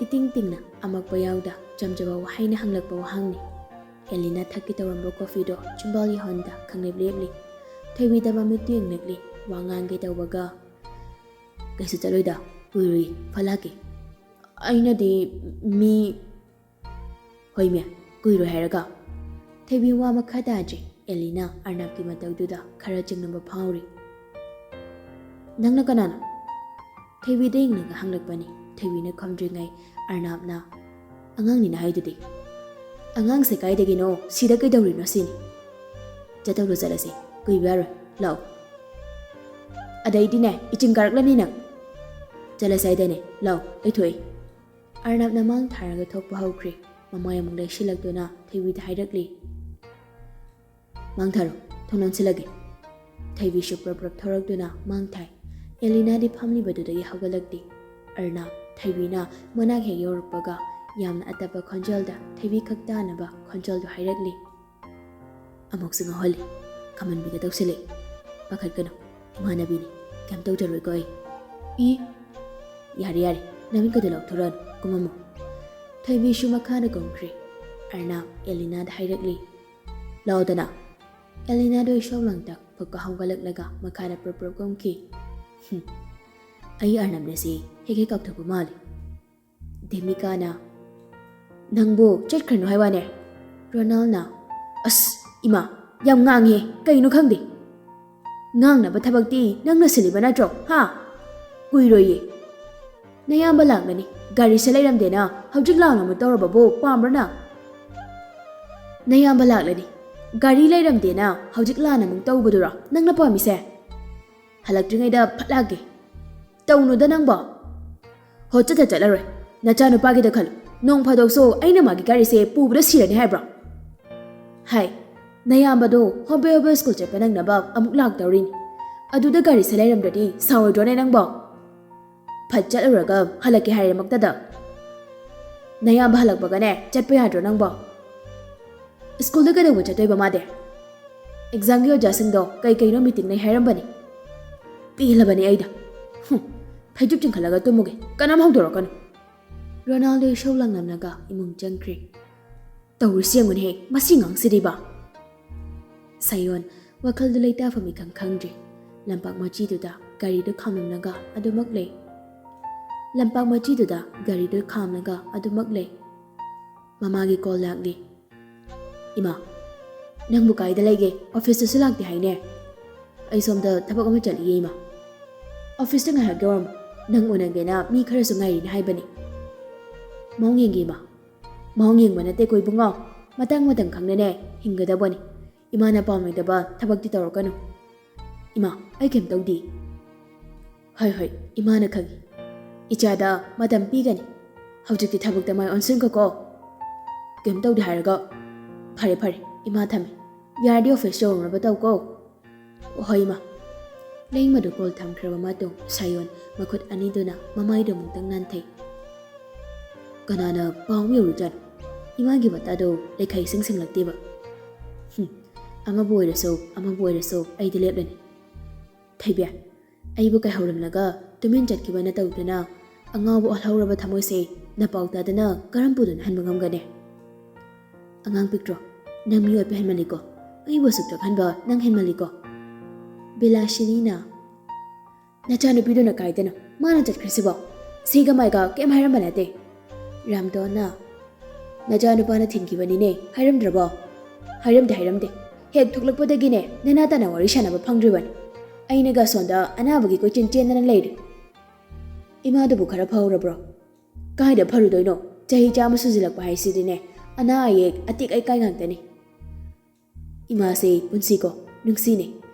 ꯏꯇꯤꯡ ꯇꯤꯡꯅ ꯑꯃꯛꯄ ꯌꯥꯎꯗ ꯆꯝꯖꯕ ꯋꯥꯍꯩꯅ ꯍꯪꯂꯛꯄ ꯋꯥꯍꯪꯅꯤ꯫ ꯑꯦꯂꯤꯅꯥ ꯊꯛꯀꯦ ꯇꯧꯔꯝꯕ ꯀꯣꯐꯤꯗꯣ ꯆꯨꯝꯕꯥꯜꯒꯤ ꯍꯣꯟꯗ ꯈꯪꯂꯦꯞ ꯂꯦꯞꯂꯤ꯫ ꯊꯣꯏꯕꯤꯗ ꯃꯃꯤꯠꯇꯨ ꯌꯦꯡꯂꯛꯂꯤ꯫ ꯋꯥ ꯉꯥꯡꯒꯦ ꯇꯧꯕꯒ, "ꯀꯩꯁꯨ ꯆꯠꯂꯣꯏꯗ, ꯀꯨꯏꯔꯣꯏ, ꯐꯠ ꯂꯥꯛꯀꯦ꯫" "ꯑꯩꯅꯗꯤ ꯃꯤ..." "ꯍꯣꯏꯃꯦ, ꯀꯨꯏꯔꯣꯏ ꯍꯥꯏꯔꯒ꯫" ꯊꯣꯏꯕꯤ ꯋꯥ ꯃꯈꯥ ꯇꯥꯗ꯭ꯔꯤ꯫ ꯑꯦꯂꯤꯅꯥ ꯑꯔꯅꯥꯞꯀꯤ ꯃꯇꯧꯗꯨꯗ ꯈꯔ ꯆꯤꯡꯅꯕ ꯐꯥꯎꯔꯤ꯫ "ꯅꯪꯅ ꯀꯅꯥꯅꯣ?" ꯊꯣꯏꯕꯤꯗ ꯌꯦꯡꯂꯒ ꯍꯪꯂꯛꯄꯅꯤ꯫ ꯊꯣꯏꯕꯤꯅ ꯈꯨꯝꯗ꯭ꯔꯤꯉꯩ ꯑꯔꯅꯥꯞꯅ, "ꯑꯉꯥꯡꯅꯤꯅ ꯍꯥꯏꯗꯨꯗꯤ꯫" "ꯑꯉꯥꯡꯁꯦ ꯀꯥꯏꯗꯒꯤꯅꯣ? ꯁꯤꯗ ꯀꯩꯗꯧꯔꯤꯅꯣ ꯁꯤꯅꯤ꯫" "ꯆꯠꯇꯧꯗꯣ ꯆꯠꯂꯁꯤ, ꯀꯨꯏꯕ ꯌꯥꯔꯣꯏ, ꯂꯥꯛꯑꯣ꯫" ꯑꯗꯩꯗꯤꯅꯦ, ꯏꯆꯤꯡ ꯀꯥꯔꯛꯂꯅꯤ ꯅꯪ꯫ ꯆꯠꯂꯁꯦ ꯍꯥꯏꯗꯅꯦ, ꯂꯥꯎ, ꯑꯩ ꯊꯣꯛꯏ꯫ ꯑꯔꯅꯕꯅ ꯃꯥꯡ ꯊꯥꯔꯒ ꯊꯣꯛꯄ ꯍꯧꯈ꯭ꯔꯦ꯫ ꯃꯃꯥꯏ ꯑꯃꯨꯛ ꯂꯩꯁꯤꯜꯂꯛꯇꯨꯅ ꯊꯣꯏꯕꯤꯗ ꯍꯥꯏꯔꯛꯂꯤ, "ꯃꯥꯡ ꯊꯥꯔꯣ, ꯊꯣꯡ ꯂꯣꯟꯁꯤꯜꯂꯒꯦ꯫" ꯊꯣꯏꯕꯤꯁꯨ ꯄ꯭ꯔꯞ ꯄ꯭ꯔꯞ ꯊꯧꯔꯛꯇꯨꯅ ꯃꯥꯡ ꯊꯥꯏ꯫ ꯑꯦꯂꯤꯅꯥꯗꯤ ꯐꯝꯂꯤꯕꯗꯨꯗꯒꯤ ꯍꯧꯒꯠꯂꯛꯇꯦ꯫ ꯑꯔꯅꯕ, ꯊꯣꯏꯕꯤꯅ ꯃꯅꯥꯛ ꯍꯦꯛ ꯌꯧꯔꯛꯄꯒ ꯌꯥꯝꯅ ꯑꯇꯞꯄ ꯈꯣꯟꯖꯦꯜꯗ ꯊꯣꯏꯕꯤ ꯈꯛ ꯇꯥꯅꯕ ꯈꯣꯟꯖꯦꯜꯗꯨ ꯍꯥꯏꯔꯛꯂꯤ, "ꯑꯃꯨꯛꯁꯨ ꯉꯥꯎꯍꯜꯂꯤ, ꯈꯥꯃꯟꯕꯤꯗ ꯇꯧꯁꯤꯜꯂꯛꯏ꯫ ꯄꯥꯈꯠꯀꯅꯨ, ꯏꯃꯥꯟꯅꯕꯤꯅꯤ, ꯀꯩꯝ ꯇꯧꯖꯔꯣꯏꯀꯣ ꯑꯩ꯫" "ꯏ, ꯌꯥꯔꯦ ꯌꯥꯔꯦ, ꯅꯃꯤꯠꯀꯗꯣ ꯂꯧꯊꯣꯔꯛꯑꯅꯨ, ꯀꯨꯝꯃꯝꯃꯣ꯫" ꯊꯣꯏꯕꯤꯁꯨ ꯃꯈꯥꯗ ꯀꯨꯝꯈ꯭ꯔꯦ꯫ ꯑꯔꯅꯕ ꯑꯦꯂꯤꯅꯥꯗ ꯍꯥꯏꯔꯛꯂꯤ, "ꯂꯥꯎꯗꯅ꯫" ꯑꯦꯂꯤꯅꯥꯗꯣ ꯏꯁꯧ ꯂꯥꯡꯇꯛ ꯐꯛꯀ ꯍꯧꯒꯠꯂꯛꯂꯒ ꯃꯈꯥꯗ ꯄ꯭ꯔꯞ ꯄ꯭ꯔꯞ ꯀꯨꯝꯈꯤ꯫ "ꯍꯨꯝ, ꯑꯩ ꯑꯔꯅꯕꯅꯦꯁꯤ ꯍꯦꯛ ꯍꯦꯛ ꯀꯥꯎꯊꯣꯛꯄ ꯃꯥꯜꯂꯤ꯫" ꯗꯦꯃꯤꯀꯥꯅ, "ꯅꯪꯕꯨ ꯆꯠꯈ꯭ꯔꯅꯨ ꯍꯥꯏ ꯋꯥꯅꯦ꯫" ꯔꯣꯅꯥꯜꯅ, "ꯑꯁ, ꯏꯃꯥ, ꯌꯥꯝ ꯉꯥꯡꯉꯦ, ꯀꯩꯅꯣ ꯈꯪꯗꯦ꯫ ꯉꯥꯡꯅꯕ ꯊꯕꯛꯇꯤ ꯅꯪꯅ ꯁꯤꯜꯂꯤꯕ ꯅꯠꯇ꯭ꯔꯣ, ꯍꯥ? ꯀꯨꯏꯔꯣꯏꯌꯦ꯫ ꯅꯌꯥꯝꯕ ꯂꯥꯛꯂꯅꯤ, ꯒꯥꯔꯤꯁꯦ ꯂꯩꯔꯝꯗꯦꯅ ꯍꯧꯖꯤꯛ ꯂꯥꯎꯅ ꯑꯃꯨꯛ ꯇꯧꯔꯕꯕꯨ ꯄꯥꯝꯕ꯭ꯔ ꯅꯪ? ꯅꯌꯥꯝꯕ ꯂꯥꯛꯂꯅꯤ, ꯒꯥꯔꯤ ꯂꯩꯔꯝꯗꯦꯅ ꯍꯧꯖꯤꯛ ꯂꯥꯟꯅ ꯑꯃꯨꯛ ꯇꯧꯕꯗꯨꯔꯣ ꯅꯪꯅ ꯄꯥꯝꯃꯤꯁꯦ? ꯍꯜꯂꯛꯇ꯭ꯔꯤꯉꯩꯗ ꯐꯠ ꯂꯥꯛꯀꯦ꯫" "ꯇꯧꯅꯨꯗ ꯅꯪꯕꯣ꯫" "ꯍꯣ, ꯆꯠꯇ ꯆꯠꯂꯔꯣꯏ꯫ ꯅꯆꯥꯅꯨꯄꯥꯒꯤꯗ ꯈꯜꯂꯨ, ꯅꯣꯡ ꯐꯥꯗꯣꯛꯁꯨ ꯑꯩꯅ ꯃꯥꯒꯤ ꯒꯥꯔꯤꯁꯦ ꯄꯨꯕꯗ ꯁꯤꯔꯅꯤ ꯍꯥꯏꯕ꯭ꯔꯣ?" "ꯍꯥꯏ, ꯅꯌꯥꯝꯕꯗꯣ ꯍꯣꯕꯦ ꯍꯣꯕꯦ ꯁ꯭ꯀꯨꯜ ꯆꯠꯄ ꯅꯪꯅꯕ ꯑꯃꯨꯛ ꯂꯥꯛꯇꯧꯔꯤꯅꯤ꯫ ꯑꯗꯨꯗ ꯒꯥꯔꯤꯁꯦ ꯂꯩꯔꯝꯗ꯭ꯔꯗꯤ ꯁꯥꯎꯔꯣꯏꯗ꯭ꯔꯣꯅꯦ ꯅꯪꯕꯣ? ꯐꯠ ꯆꯠꯂꯨꯔꯒ ꯍꯜꯂꯛꯀꯦ ꯍꯥꯏꯔꯦꯃꯛꯇꯗ꯫ ꯅꯌꯥꯝꯕ ꯍꯜꯂꯛꯄꯒꯅꯦ ꯆꯠꯄ ꯌꯥꯗ꯭ꯔꯣ ꯅꯪꯕꯣ?" "ꯁ꯭ꯀꯨꯜꯗ ꯀꯩꯗꯧꯕ ꯆꯠꯇꯣꯏꯕ ꯃꯥꯗꯤ? ꯑꯦꯛꯖꯥꯝꯒꯤ ꯑꯣꯖꯥꯁꯤꯡꯗꯣ ꯀꯩ ꯀꯩꯅꯣ ꯃꯤꯇꯤꯡ ꯂꯩ ꯍꯥꯏꯔꯝꯕꯅꯤ꯫ ꯄꯦꯜꯂꯕꯅꯤ ꯑꯩꯗ꯫ ꯍꯨꯝ, ꯐꯩꯖꯨꯞ ꯆꯤꯡꯈꯠꯂꯒ ꯇꯨꯝꯃꯨꯒꯦ, ꯀꯅꯥꯝ ꯍꯧꯗꯣꯔꯛꯀꯅꯨ꯫" ꯔꯣꯅꯥꯜꯗꯣ ꯏꯁꯧ ꯂꯥꯡꯂꯝꯂꯒ ꯏꯃꯨꯡ ꯆꯪꯈ꯭ꯔꯦ꯫ "ꯇꯧꯔꯤꯁꯤ ꯌꯦꯡꯉꯨꯅꯦꯍꯦ, ꯃꯁꯤ ꯉꯥꯡꯁꯤꯗꯤꯕ!" ꯁꯥꯌꯣꯟ ꯋꯥꯈꯜꯗꯨ ꯂꯩꯇꯥꯐꯝ ꯏꯈꯪ ꯈꯪꯗ꯭ꯔꯦ꯫ ꯂꯝꯄꯥꯛ ꯃꯆꯤꯗꯨꯗ ꯒꯥꯔꯤꯗꯨ ꯈꯥꯝꯂꯝꯂꯒ ꯑꯗꯨꯃꯛ ꯂꯩ꯫ ꯂꯝꯄꯥꯛ ꯃꯆꯤꯗꯨꯗ ꯒꯥꯔꯤꯗꯨ ꯈꯥꯝꯂꯒ ꯑꯗꯨꯃꯛ ꯂꯩ꯫ ꯃꯃꯥꯒꯤ ꯀꯣꯜ ꯂꯥꯛꯂꯤ꯫ "ꯏꯃꯥ, ꯅꯪꯕꯨ ꯀꯥꯏꯗ ꯂꯩꯒꯦ? ꯑꯣꯐꯤꯁꯇꯁꯨ ꯂꯥꯛꯇꯦ ꯍꯥꯏꯅꯦ?" "ꯑꯩ ꯁꯣꯝꯗ ꯊꯕꯛ ꯑꯃ ꯆꯠꯂꯤꯌꯦ, ꯏꯃꯥ꯫" "ꯑꯣꯐꯤꯁꯇ ꯉꯥꯏꯍꯥꯛ ꯌꯧꯔꯝꯃꯨ, ꯅꯪ ꯎꯅꯒꯦꯅ ꯃꯤ ꯈꯔꯁꯨ ꯉꯥꯏꯔꯤꯅꯦ ꯍꯥꯏꯕꯅꯤ꯫" "ꯃꯑꯣꯡ ꯌꯦꯡꯒꯦ, ꯏꯃꯥ꯫" "ꯃꯑꯣꯡ ꯌꯦꯡꯕ ꯅꯠꯇꯦꯀꯣ ꯏꯕꯨꯡꯉꯣ, ꯃꯇꯥꯡ ꯃꯇꯝ ꯈꯪꯅꯅꯦ ꯍꯤꯡꯒꯗꯕꯅꯤ꯫ ꯏꯃꯥꯅ ꯄꯥꯝꯂꯣꯏꯗꯕ ꯊꯕꯛꯇꯤ ꯇꯧꯔꯛꯀꯅꯨ꯫" "ꯏꯃꯥ, ꯑꯩ ꯀꯩꯝ ꯇꯧꯗꯦ꯫" "ꯍꯣꯏ, ꯍꯣꯏ, ꯏꯃꯥꯅ ꯈꯪꯏ꯫ ꯏꯆꯥꯗ ꯃꯇꯝ ꯄꯤꯒꯅꯤ꯫ ꯍꯧꯖꯤꯛꯇꯤ ꯊꯕꯛꯇ ꯃꯥꯏ ꯑꯣꯟꯁꯤꯟꯈꯣꯀꯣ꯫ ꯀꯩꯝ ꯇꯧꯗꯦ ꯍꯥꯏꯔꯒ꯫ ꯐꯔꯦ, ꯐꯔꯦ, ꯏꯃꯥ ꯊꯝꯃꯦ꯫ ꯌꯥꯔꯗꯤ ꯑꯣꯐꯤꯁ ꯌꯧꯔꯨꯅꯕ ꯇꯧꯀꯣ꯫" "ꯍꯣꯏ, ꯏꯃꯥ꯫" ꯂꯦꯡꯃꯗꯨ ꯀꯣꯜ ꯊꯝꯈ꯭ꯔꯕ ꯃꯇꯨꯡ ꯁꯥꯌꯣꯟ ꯃꯈꯨꯠ ꯑꯅꯤꯗꯨꯅ ꯃꯃꯥꯏꯗꯨ ꯑꯃꯨꯛꯇꯪ ꯅꯥꯟꯊꯩ꯫ "ꯀꯅꯥꯅ ꯄꯥꯎ ꯑꯃ ꯌꯧꯔꯨꯖꯥꯠꯅꯣ? ꯏꯃꯥꯒꯤ ꯋꯥꯇꯥꯗꯣ ꯂꯩꯈꯥꯏ ꯏꯁꯤꯡ ꯁꯤꯡꯂꯛꯇꯦꯕ꯫ ꯍꯨꯝ, ꯑꯃꯕꯨ ꯑꯣꯏꯔꯁꯨ, ꯑꯃꯕꯨ ꯑꯣꯏꯔꯁꯨ ꯑꯩꯗꯤ ꯂꯦꯞꯂꯅꯤ꯫ ꯊꯣꯏꯕꯤ, ꯑꯩꯕꯨ ꯀꯥꯏꯍꯧꯔꯝꯂꯒ ꯇꯨꯃꯤꯟ ꯆꯠꯈꯤꯕ ꯅꯇꯧꯗꯨꯅ ꯑꯉꯥꯎꯕ ꯑꯣꯜꯍꯧꯔꯕ ꯊꯃꯣꯏꯁꯦ ꯅꯄꯥꯎ ꯇꯥꯗꯅ ꯀꯔꯝ ꯄꯨꯗꯨꯅ ꯍꯟꯕ ꯉꯝꯒꯅꯤ? ꯑꯉꯥꯡ ꯄꯤꯛꯇ꯭ꯔꯣ, ꯅꯪ ꯃꯤꯑꯣꯠꯄ ꯍꯦꯟꯃꯜꯂꯤꯀꯣ꯫ ꯑꯩꯕꯨ ꯑꯁꯨꯛ ꯆꯣꯛꯍꯟꯕ ꯅꯪ ꯍꯦꯟꯃꯜꯂꯤꯀꯣ꯫" ꯕꯤꯂꯥꯁꯤꯅꯤꯅ, "ꯅꯆꯥꯅꯨꯄꯤꯗꯨꯅ ꯀꯥꯏꯗꯅꯣ? ꯃꯥꯅ ꯆꯠꯈ꯭ꯔꯤꯁꯤꯕꯣ? ꯁꯤꯒ ꯃꯥꯏꯒ ꯀꯩꯝ ꯍꯥꯏꯔꯝꯕ ꯅꯠꯇꯦ꯫" ꯔꯥꯝꯗꯣꯟꯅ, "ꯅꯆꯥꯅꯨꯄꯥꯅ ꯊꯤꯟꯈꯤꯕꯅꯤꯅꯦ, ꯍꯥꯏꯔꯝꯗ꯭ꯔꯕꯣ?" "ꯍꯥꯏꯔꯝꯗꯦ, ꯍꯥꯏꯔꯝꯗꯦ꯫ ꯍꯦꯛ ꯊꯣꯛꯂꯛꯄꯗꯒꯤꯅꯦ ꯅꯅꯥ ꯇꯥꯅ ꯋꯥꯔꯤ ꯁꯥꯟꯅꯕ ꯐꯪꯗ꯭ꯔꯤꯕꯅꯤ꯫ ꯑꯩꯅꯒ ꯁꯣꯝꯗ ꯑꯅꯥꯕꯒꯤ ꯀꯣꯏꯆꯦꯟ ꯆꯦꯟꯗꯅ ꯂꯩꯔꯤ꯫" "ꯏꯃꯥꯗꯨꯕꯨ ꯈꯔ ꯐꯍꯧꯔꯕ꯭ꯔꯣ?" "ꯀꯥꯏꯗ ꯐꯔꯨꯗꯣꯏꯅꯣ? ꯆꯍꯤ ꯆꯥꯝꯃ ꯁꯨꯖꯤꯜꯂꯛꯄ ꯍꯥꯏꯁꯤꯗꯤꯅꯦ, ꯑꯅꯥ ꯑꯌꯦꯛ ꯑꯇꯦꯛ ꯑꯀꯥꯏ ꯉꯥꯛꯇꯅꯤ꯫ ꯏꯃꯥꯁꯦ ꯄꯨꯟꯁꯤꯀꯣ, ꯅꯨꯡꯁꯤꯅꯦ꯫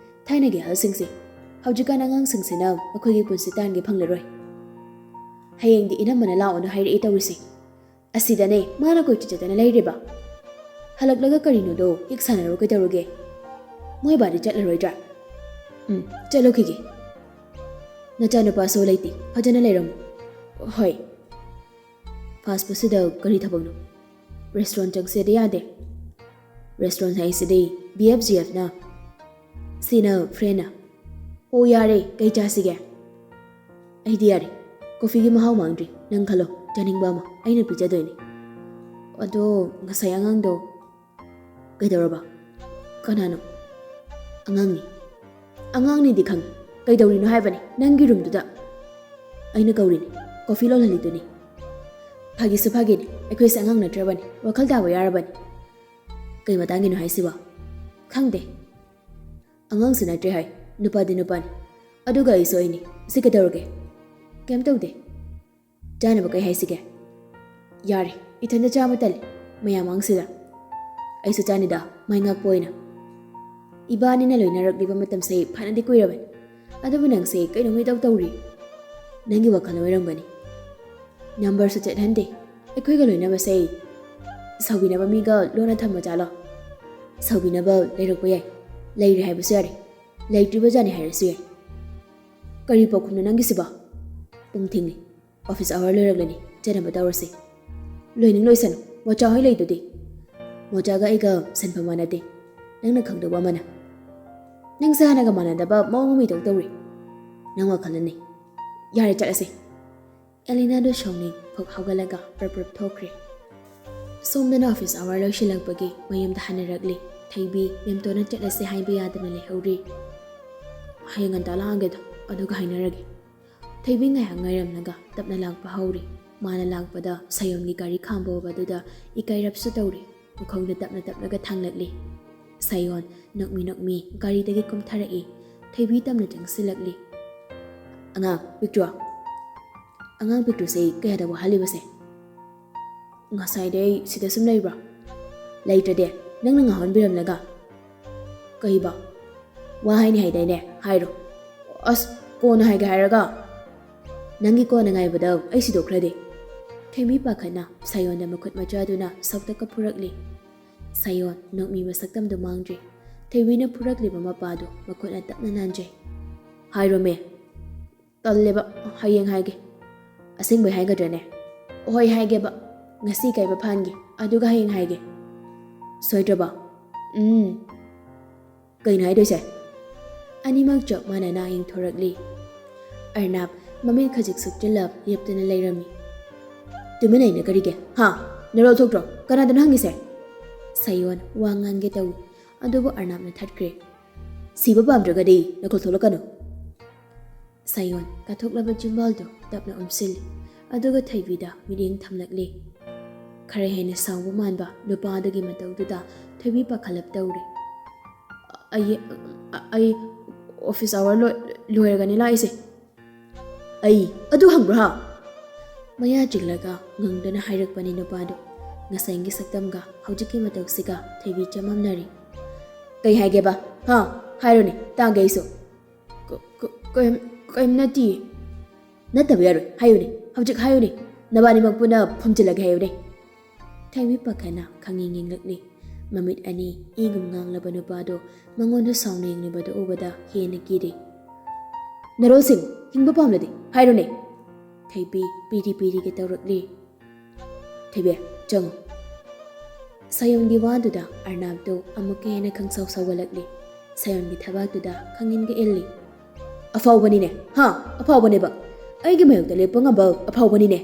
ꯊꯥꯏꯅꯒꯤ ꯑꯍꯜꯁꯤꯡꯁꯦ꯫ ꯍꯧꯖꯤꯛꯀꯥꯟ ꯑꯉꯥꯡꯁꯤꯡꯁꯤꯅ ꯃꯈꯣꯏꯒꯤ ꯄꯨꯟꯁꯤ ꯇꯥꯟꯒꯦ ꯐꯪꯂꯔꯣꯏ꯫ ꯍꯌꯦꯡꯗꯤ ꯏꯅꯝꯃꯅ ꯂꯥꯛꯑꯣꯅ ꯍꯥꯏꯔꯛꯑꯦ ꯇꯧꯔꯤꯁꯦ꯫ ꯑꯁꯤꯗꯅꯦ ꯃꯥꯅ ꯀꯣꯏꯆꯠ ꯆꯠꯇꯅ ꯂꯩꯔꯤꯕ꯫ ꯍꯜꯂꯛꯂꯒ ꯀꯔꯤꯅꯣꯗꯣ ꯍꯦꯛ ꯁꯥꯟꯅꯔꯣ ꯀꯩꯗꯧꯔꯒꯦ? ꯃꯣꯏ ꯕꯥꯗꯤ ꯆꯠꯂꯔꯣꯏꯗ꯭ꯔꯥ?" "ꯎꯝ, ꯆꯠꯂꯨꯈꯤꯒꯦ꯫ ꯅꯆꯥꯅꯨꯄꯥꯁꯨ ꯂꯩꯇꯦ, ꯐꯖꯅ ꯂꯩꯔꯝꯃꯨ꯫" "ꯍꯣꯏ꯫" "ꯐꯥꯁ ꯐꯨꯗꯁꯤꯗ ꯀꯔꯤ ꯊꯕꯛꯅꯣ? ꯔꯦꯁꯇꯨꯔꯦꯟ ꯆꯪꯁꯦꯗꯤ ꯌꯥꯗꯦ꯫" "ꯔꯦꯁꯇꯨꯔꯦꯟ ꯍꯥꯏꯁꯤꯗꯤ ꯕꯤ ꯑꯦꯐ ꯖꯤ ꯑꯦꯐꯅ, ꯁꯤꯅ ꯐ꯭ꯔꯦꯟꯅ꯫" "ꯑꯣ, ꯌꯥꯔꯦ, ꯀꯩ ꯆꯥꯁꯤꯒꯦ?" "ꯑꯩꯗꯤ ꯌꯥꯔꯦ, ꯀꯣꯐꯤꯒꯤ ꯃꯍꯥꯎ ꯃꯥꯡꯗ꯭ꯔꯤ꯫ ꯅꯪ ꯈꯜꯂꯣ, ꯆꯥꯅꯤꯡꯕ ꯑꯃ, ꯑꯩꯅ ꯄꯤꯖꯗꯣꯏꯅꯦ꯫" "ꯑꯗꯣ ꯉꯁꯥꯏ ꯑꯉꯥꯡꯗꯣ?" "ꯀꯩꯗꯧꯔꯕ? ꯀꯅꯥꯅꯣ?" "ꯑꯉꯥꯡꯅꯤ꯫" "ꯑꯉꯥꯡꯅꯤꯗꯤ ꯈꯪꯉꯤ, ꯀꯩꯗꯧꯔꯤꯅꯣ ꯍꯥꯏꯕꯅꯤ ꯅꯪꯒꯤ ꯔꯨꯝꯗꯨꯗ?" "ꯑꯩꯅ ꯀꯧꯔꯤꯅꯤ, ꯀꯣꯐꯤ ꯂꯣꯜꯍꯜꯂꯤꯗꯨꯅꯤ꯫" "ꯐꯥꯒꯤꯁꯨ ꯐꯥꯒꯤꯅꯤ, ꯑꯩꯈꯣꯏꯁꯦ ꯑꯉꯥꯡ ꯅꯠꯇ꯭ꯔꯕꯅꯤ, ꯋꯥꯈꯜ ꯇꯥꯕ ꯌꯥꯔꯕꯅꯤ꯫" "ꯀꯩ ꯃꯇꯥꯡꯒꯤꯅꯣ ꯍꯥꯏꯁꯤꯕꯣ?" "ꯈꯪꯗꯦ꯫ ꯑꯉꯥꯡꯁꯨ ꯅꯠꯇ꯭ꯔꯦ ꯍꯥꯏ, ꯅꯨꯄꯥꯗꯤ ꯅꯨꯄꯥꯅꯤ꯫ ꯑꯗꯨꯒ ꯑꯩꯁꯨ ꯑꯩꯅꯤ, ꯁꯤ ꯀꯩꯗꯧꯔꯒꯦ?" "ꯀꯩꯝ ꯇꯧꯗꯦ꯫ ꯆꯥꯅꯕ ꯀꯩ ꯍꯥꯏꯁꯤꯒꯦ?" "ꯌꯥꯔꯦ, ꯏꯊꯟꯇ ꯆꯥꯕ ꯇꯜꯂꯤ, ꯃꯌꯥꯝ ꯃꯥꯡꯁꯤꯗ꯫" "ꯑꯩꯁꯨ ꯆꯥꯅꯤꯗ, ꯃꯥꯏ ꯉꯥꯛꯄ ꯑꯣꯏꯅ꯫" "ꯏꯕꯥꯅꯤꯅ ꯂꯣꯏꯅꯔꯛꯂꯤꯕ ꯃꯇꯝꯁꯦ ꯐꯅꯗꯤ ꯀꯨꯏꯔꯕꯅꯤ꯫ ꯑꯗꯨꯕꯨ ꯅꯪꯁꯦ ꯀꯩꯅꯣꯝ ꯏꯇꯧ ꯇꯧꯔꯤ꯫ ꯅꯪꯒꯤ ꯋꯥꯈꯜ ꯑꯣꯏꯔꯝꯒꯅꯤ꯫ ꯅꯝꯕꯔꯁꯨ ꯆꯠꯍꯟꯗꯦ꯫ ꯑꯩꯈꯣꯏꯒ ꯂꯣꯏꯅꯕꯁꯦ ꯁꯥꯎꯕꯤꯅꯕ ꯃꯤꯒ ꯂꯣꯟꯅ ꯊꯝꯕ ꯖꯥꯠꯂꯣ? ꯁꯥꯎꯕꯤꯅꯕ ꯂꯩꯔꯛꯄ ꯌꯥꯏ, ꯂꯩꯔꯦ ꯍꯥꯏꯕꯁꯨ ꯌꯥꯔꯦ, ꯂꯩꯇ꯭ꯔꯤꯕ ꯖꯥꯠꯅꯤ ꯍꯥꯏꯔꯁꯨ ꯌꯥꯏ꯫ ꯀꯔꯤ ꯄꯥꯎꯈꯨꯝꯅꯣ ꯅꯪꯒꯤꯁꯤꯕꯣ? ꯄꯨꯡ ꯊꯦꯡꯂꯦ, ꯑꯣꯐꯤꯁ ꯑꯋꯥꯔ ꯂꯣꯏꯔꯛꯂꯅꯤ, ꯆꯠꯅꯕ ꯇꯧꯔꯁꯤ꯫ ꯂꯣꯏꯅꯤꯡ ꯂꯣꯏꯁꯅꯨ, ꯃꯣꯆꯥ ꯍꯣꯏ ꯂꯩꯗꯨꯗꯤ꯫ ꯃꯣꯆꯥꯒ ꯑꯩꯒ ꯁꯤꯟꯐꯝ ꯃꯥꯟꯅꯗꯦ, ꯅꯪꯅ ꯈꯪꯗꯧꯕ ꯑꯃꯅ꯫ ꯅꯪꯁꯦ ꯍꯥꯟꯅꯒ ꯃꯥꯟꯅꯗꯕ ꯃꯑꯣꯡ ꯑꯃ ꯏꯇꯧ ꯇꯧꯔꯤ꯫ ꯅꯪ ꯋꯥꯈꯜꯅꯅꯤ꯫ ꯌꯥꯔꯦ, ꯆꯠꯂꯁꯦ꯫ ꯑꯦꯂꯤꯅꯥꯗꯣ ꯁꯥꯎꯅꯤꯡ ꯐꯨꯛ ꯍꯧꯒꯠꯂꯒ ꯄ꯭ꯔꯞ ꯄ꯭ꯔꯞ ꯊꯣꯛꯈ꯭ꯔꯦ꯫ ꯁꯣꯝꯗꯅ ꯑꯣꯐꯤꯁ ꯑꯋꯥꯔ ꯂꯣꯏꯁꯤꯜꯂꯛꯄꯒꯤ ꯃꯌꯨꯝꯗ ꯍꯟꯅꯔꯛꯂꯤ꯫ ꯊꯩꯕꯤ, ꯃꯦꯝꯇꯣꯟꯅ ꯆꯠꯂꯁꯦ ꯍꯥꯏꯕ ꯌꯥꯗꯅ ꯂꯩꯍꯧꯔꯤ꯫ ꯍꯌꯦꯡ ꯉꯟꯇꯥ ꯂꯥꯛꯑꯒꯦꯗ, ꯑꯗꯨꯒ ꯍꯥꯏꯅꯔꯒꯦ꯫ ꯊꯩꯕꯤ ꯉꯥꯏꯍꯥꯛ ꯉꯥꯏꯔꯝꯂꯒ ꯇꯞꯅ ꯂꯥꯛꯄ ꯍꯧꯔꯤ꯫ ꯃꯥꯅ ꯂꯥꯛꯄꯗ ꯁꯥꯌꯣꯟꯒꯤ ꯒꯥꯔꯤ ꯈꯥꯝꯕ ꯎꯕꯗꯨꯗ ꯏꯀꯥꯏꯔꯞꯁꯨ ꯇꯧꯔꯤ꯫ ꯃꯈꯣꯡꯗ ꯇꯞꯅ ꯇꯞꯅꯒ ꯊꯥꯡꯂꯛꯂꯤ꯫ ꯁꯥꯌꯣꯟ ꯅꯣꯛꯃꯤ ꯅꯣꯛꯃꯤ ꯒꯥꯔꯤꯗꯒꯤ ꯀꯨꯝꯊꯔꯛꯏ꯫ ꯊꯩꯕꯤ ꯇꯞꯅ ꯆꯪꯁꯤꯜꯂꯛꯂꯤ꯫ "ꯑꯉꯥꯡ ꯄꯤꯛꯇ꯭ꯔꯨ, ꯑꯉꯥꯡ ꯄꯤꯛꯇ꯭ꯔꯨꯁꯦ ꯀꯌꯥꯗ ꯋꯥꯍꯜꯂꯤꯕꯁꯦ? ꯉꯁꯥꯏꯗꯩ ꯁꯤꯗ ꯁꯨꯝ ꯂꯩꯕ꯭ꯔꯣ? ꯂꯩꯇ꯭ꯔꯗꯤ ꯅꯪꯅ ꯉꯥꯎꯍꯟꯕꯤꯔꯝꯂꯒ?" "ꯀꯩꯕ? ꯋꯥ ꯍꯥꯏꯅꯤ ꯍꯥꯏꯗꯥꯏꯅꯦ? ꯍꯥꯏꯔꯣ꯫" "ꯑꯁ, ꯀꯣꯟꯅ ꯍꯥꯏꯒꯦ ꯍꯥꯏꯔꯒ꯫ ꯅꯪꯒꯤ ꯀꯣꯟꯅ ꯉꯥꯏꯕꯗ ꯑꯩ ꯁꯤꯗꯣꯛꯈ꯭ꯔꯗꯤ?" ꯊꯩꯕꯤ ꯄꯥꯈꯠꯅ ꯁꯥꯌꯣꯟꯗ ꯃꯈꯨꯠ ꯃꯆꯥꯗꯨꯅ ꯁꯣꯛꯇꯛꯀ ꯐꯨꯔꯛꯂꯤ꯫ ꯁꯥꯌꯣꯟ ꯅꯣꯛꯃꯤ ꯃꯁꯛꯇꯝꯗꯨ ꯃꯥꯡꯗ꯭ꯔꯤ꯫ ꯊꯩꯕꯤꯅ ꯐꯨꯔꯛꯂꯤꯕ ꯃꯄꯥꯗꯨ ꯃꯈꯨꯠꯅ ꯇꯞꯅ ꯅꯥꯟꯖꯩ꯫ "ꯍꯥꯏꯔꯣꯃꯦ꯫" "ꯇꯜꯂꯦꯕ, ꯍꯌꯦꯡ ꯍꯥꯏꯒꯦ꯫" "ꯑꯁꯦꯡꯕꯩ ꯍꯥꯏꯒꯗ꯭ꯔꯅꯦ?" "ꯍꯣꯏ ꯍꯥꯏꯒꯦꯕ, ꯉꯁꯤ ꯀꯥꯏꯕ ꯐꯥꯟꯒꯦ, ꯑꯗꯨꯒ ꯍꯌꯦꯡ ꯍꯥꯏꯒꯦ꯫ ꯁꯣꯏꯗ꯭ꯔꯕ?" "ꯎꯝ꯫" "ꯀꯩꯅꯣ ꯍꯥꯏꯗꯣꯏꯁꯦ?" ꯑꯅꯤꯃꯛ ꯆꯞ ꯃꯥꯟꯅꯅ ꯌꯦꯡꯊꯣꯔꯛꯂꯤ꯫ ꯑꯔꯅꯥꯞ ꯃꯃꯤꯠ ꯈꯖꯤꯛ ꯁꯨꯞꯆꯤꯜꯂꯞ ꯂꯦꯞꯇꯅ ꯂꯩꯔꯝꯃꯤ꯫ "ꯇꯨꯃꯤꯟ ꯂꯩꯅ ꯀꯔꯤꯒꯤ? ꯍꯥ? ꯅꯔꯣꯜ ꯊꯣꯛꯇ꯭ꯔꯣ? ꯀꯅꯥꯗꯅꯣ ꯍꯪꯉꯤꯁꯦ?" ꯁꯥꯌꯣꯟ ꯋꯥ ꯉꯥꯡꯒꯦ ꯇꯧꯏ, ꯑꯗꯨꯕꯨ ꯑꯔꯅꯥꯞꯅ ꯊꯠꯈ꯭ꯔꯦ꯫ "ꯁꯤꯕ ꯄꯥꯝꯗ꯭ꯔꯒꯗꯤ ꯅꯈꯣꯜ ꯊꯣꯛꯂꯛꯀꯅꯨ꯫" ꯁꯥꯌꯣꯟ ꯀꯥꯊꯣꯛꯂꯕ ꯆꯤꯝꯕꯥꯜꯗꯨ ꯇꯞꯅ ꯎꯝꯁꯤꯜꯂꯤ, ꯑꯗꯨꯒ ꯊꯩꯕꯤꯗ ꯃꯤꯠꯌꯦꯡ ꯊꯝꯂꯛꯂꯤ꯫ ꯈꯔ ꯍꯦꯟꯅ ꯁꯥꯎꯕ ꯃꯥꯟꯕ ꯅꯨꯄꯥ ꯑꯗꯨꯒꯤ ꯃꯇꯧꯗꯨꯗ ꯊꯣꯏꯕꯤ ꯄꯥꯈꯠꯂꯞ ꯇꯧꯔꯦ꯫ "ꯑꯩ, ꯑꯩ ꯑꯣꯐꯤꯁ ꯑꯋꯥꯔ ꯂꯣꯏ-, ꯂꯣꯏꯔꯒꯅꯤ ꯂꯥꯛꯏꯁꯦ꯫" "ꯑꯩ ꯑꯗꯨ ꯍꯪꯕ꯭ꯔꯣ ꯍꯥ?" ꯃꯌꯥ ꯆꯤꯛꯂꯒ ꯉꯪꯗꯨꯅ ꯍꯥꯏꯔꯛꯄꯅꯤ ꯅꯨꯄꯥꯗꯨ꯫ ꯉꯁꯥꯏꯒꯤ ꯁꯛꯇꯝꯒ ꯍꯧꯖꯤꯛꯀꯤ ꯃꯇꯧꯁꯤꯒ ꯊꯣꯏꯕꯤ ꯆꯃꯝꯅꯔꯦ꯫ "ꯀꯩ ꯍꯥꯏꯒꯦꯕ? ꯍꯥ? ꯍꯥꯏꯔꯣꯅꯦ, ꯇꯥꯒꯦ ꯑꯩꯁꯨ꯫" ꯀ- ꯀꯩꯝ ꯀꯩꯝ ꯅꯠꯇꯤꯌꯦ꯫ ꯅꯠꯇꯕ ꯌꯥꯔꯣꯏ, ꯍꯥꯏꯌꯨꯅꯦ, ꯍꯧꯖꯤꯛ ꯍꯥꯏꯌꯨꯅꯦ꯫ ꯅꯕꯥꯅꯤꯃꯛ ꯄꯨꯟꯅ ꯐꯨꯝꯖꯤꯜꯂꯒꯦ ꯍꯥꯏꯌꯨꯅꯦ꯫ ꯊꯣꯏꯕꯤ ꯄꯥꯈꯠꯅ ꯈꯪꯌꯦꯡ ꯌꯦꯡꯂꯛꯂꯤ꯫ ꯃꯃꯤꯠ ꯑꯅꯤ ꯏꯒꯨꯝ ꯉꯥꯡꯂꯕ ꯅꯨꯄꯥꯗꯣ ꯃꯉꯣꯟꯗ ꯁꯥꯎꯅ ꯌꯦꯡꯂꯤꯕꯗꯨ ꯎꯕꯗ ꯍꯦꯟꯅ ꯀꯤꯔꯦ꯫ "ꯅꯔꯣꯜꯁꯤꯡ, ꯍꯤꯡꯕ ꯄꯥꯝꯂꯗꯤ ꯍꯥꯏꯔꯣꯅꯦ!" ꯊꯣꯏꯕꯤ ꯄꯤꯔꯤ ꯄꯤꯔꯤꯒ ꯇꯧꯔꯛꯂꯤ꯫ "ꯊꯣꯏꯕꯤ, ꯆꯪꯉꯨ!" ꯁꯥꯌꯣꯟꯒꯤ ꯋꯥꯗꯨꯗ ꯑꯔꯅꯥꯞꯇꯨ ꯑꯃꯨꯛꯀ ꯍꯦꯟꯅ ꯈꯪꯁꯥꯎ ꯁꯥꯎꯒꯠꯂꯛꯂꯤ꯫ ꯁꯥꯌꯣꯟꯒꯤ ꯊꯕꯥꯛꯇꯨꯗ ꯈꯪꯏꯟꯒ ꯏꯜꯂꯤ꯫ "ꯑꯐꯥꯎꯕꯅꯤꯅꯦ, ꯍꯥ? ꯑꯐꯥꯎꯕꯅꯦꯕ꯫ ꯑꯩꯒꯤ ꯃꯥꯌꯣꯛꯇ ꯂꯦꯞꯄ ꯉꯝꯕ ꯑꯐꯥꯎꯕꯅꯤꯅꯦ!"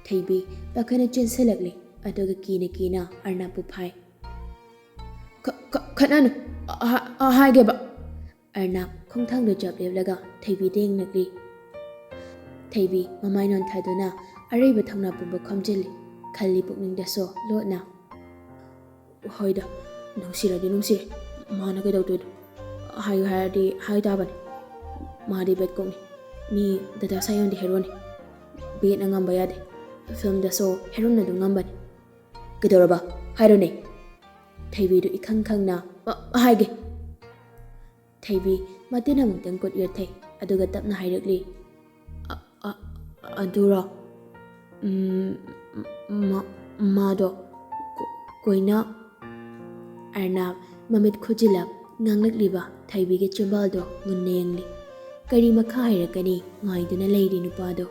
ꯊꯣꯏꯕꯤ ꯄꯥꯈꯠꯅ ꯆꯦꯟꯁꯤꯜꯂꯛꯂꯤ, ꯑꯗꯨꯒ ꯀꯤꯅ ꯀꯤꯅ ꯑꯔꯅꯥꯞꯄꯨ ꯐꯥꯏ꯫ "ꯈ- ꯈ- ꯈꯠꯅꯅꯨ, ꯑ- ꯑ- ꯍꯥꯏꯒꯦꯕ!" ꯑꯔꯅꯥꯞ ꯈꯣꯡꯊꯥꯡꯗ ꯆꯞ ꯂꯦꯞꯂꯒ ꯊꯣꯏꯕꯤꯗ ꯌꯦꯡꯂꯛꯂꯤ꯫ ꯊꯣꯏꯕꯤ ꯃꯃꯥꯏ ꯅꯣꯟꯊꯗꯨꯅ ꯑꯔꯩꯕ ꯊꯧꯅꯥ ꯄꯨꯝꯕ ꯈꯣꯝꯖꯤꯜꯂꯤ, ꯈꯜꯂꯤ ꯄꯨꯛꯅꯤꯡꯗꯁꯨ ꯂꯣꯠꯅ꯫ "ꯍꯣꯏꯗ, ꯅꯨꯡꯁꯤꯔꯗꯤ ꯅꯨꯡꯁꯤꯔꯦ, ꯃꯥꯅ ꯀꯩꯗꯧꯗꯣꯏꯅꯣ? ꯍꯥꯏꯌꯨ ꯍꯥꯏꯔꯗꯤ ꯍꯥꯏ ꯇꯥꯕꯅꯤ꯫ ꯃꯥꯗꯤ ꯕꯦꯠ ꯀꯣꯛꯅꯤ, ꯃꯤ ꯗꯗꯥ ꯁꯥꯌꯣꯟꯗꯤ ꯍꯦꯔꯣꯅꯤ꯫ ꯕꯦꯠꯅ ꯉꯝꯕ ꯌꯥꯗꯦ, ꯐꯤꯜꯝꯗꯁꯨ ꯍꯦꯔꯣꯅ ꯑꯗꯨꯝ ꯉꯝꯕꯅꯤ꯫ ꯀꯩꯗꯧꯔꯕ? ꯍꯥꯏꯔꯣꯅꯦ!" ꯊꯣꯏꯕꯤꯗꯨ ꯏꯈꯪ ꯈꯪꯅ꯫ "ꯑ- ꯍꯥꯏꯒꯦ!" ꯊꯣꯏꯕꯤ ꯃꯇꯤꯟ ꯑꯃꯨꯛꯇꯪ ꯀꯨꯠ ꯌꯣꯠꯊꯩ, ꯑꯗꯨꯒ ꯇꯞꯅ ꯍꯥꯏꯔꯛꯂꯤ꯫ "ꯑ- ꯑ- ꯑꯗꯨꯔꯣ? ꯎꯝ, ꯃ- ꯃꯥꯗꯣ ꯀꯣ- ꯀꯣꯏꯅ-" ꯑꯔꯅꯥꯞ ꯃꯃꯤꯠ ꯈꯨꯖꯤꯜꯂꯞ ꯉꯥꯡꯂꯛꯂꯤꯕ ꯊꯣꯏꯕꯤꯒꯤ ꯆꯤꯝꯕꯥꯜꯗꯣ ꯃꯨꯟꯅ ꯌꯦꯡꯂꯤ꯫ ꯀꯔꯤ ꯃꯈꯥ ꯍꯥꯏꯔꯛꯀꯅꯤ ꯉꯥꯏꯗꯨꯅ ꯂꯩꯔꯤ ꯅꯨꯄꯥꯗꯣ꯫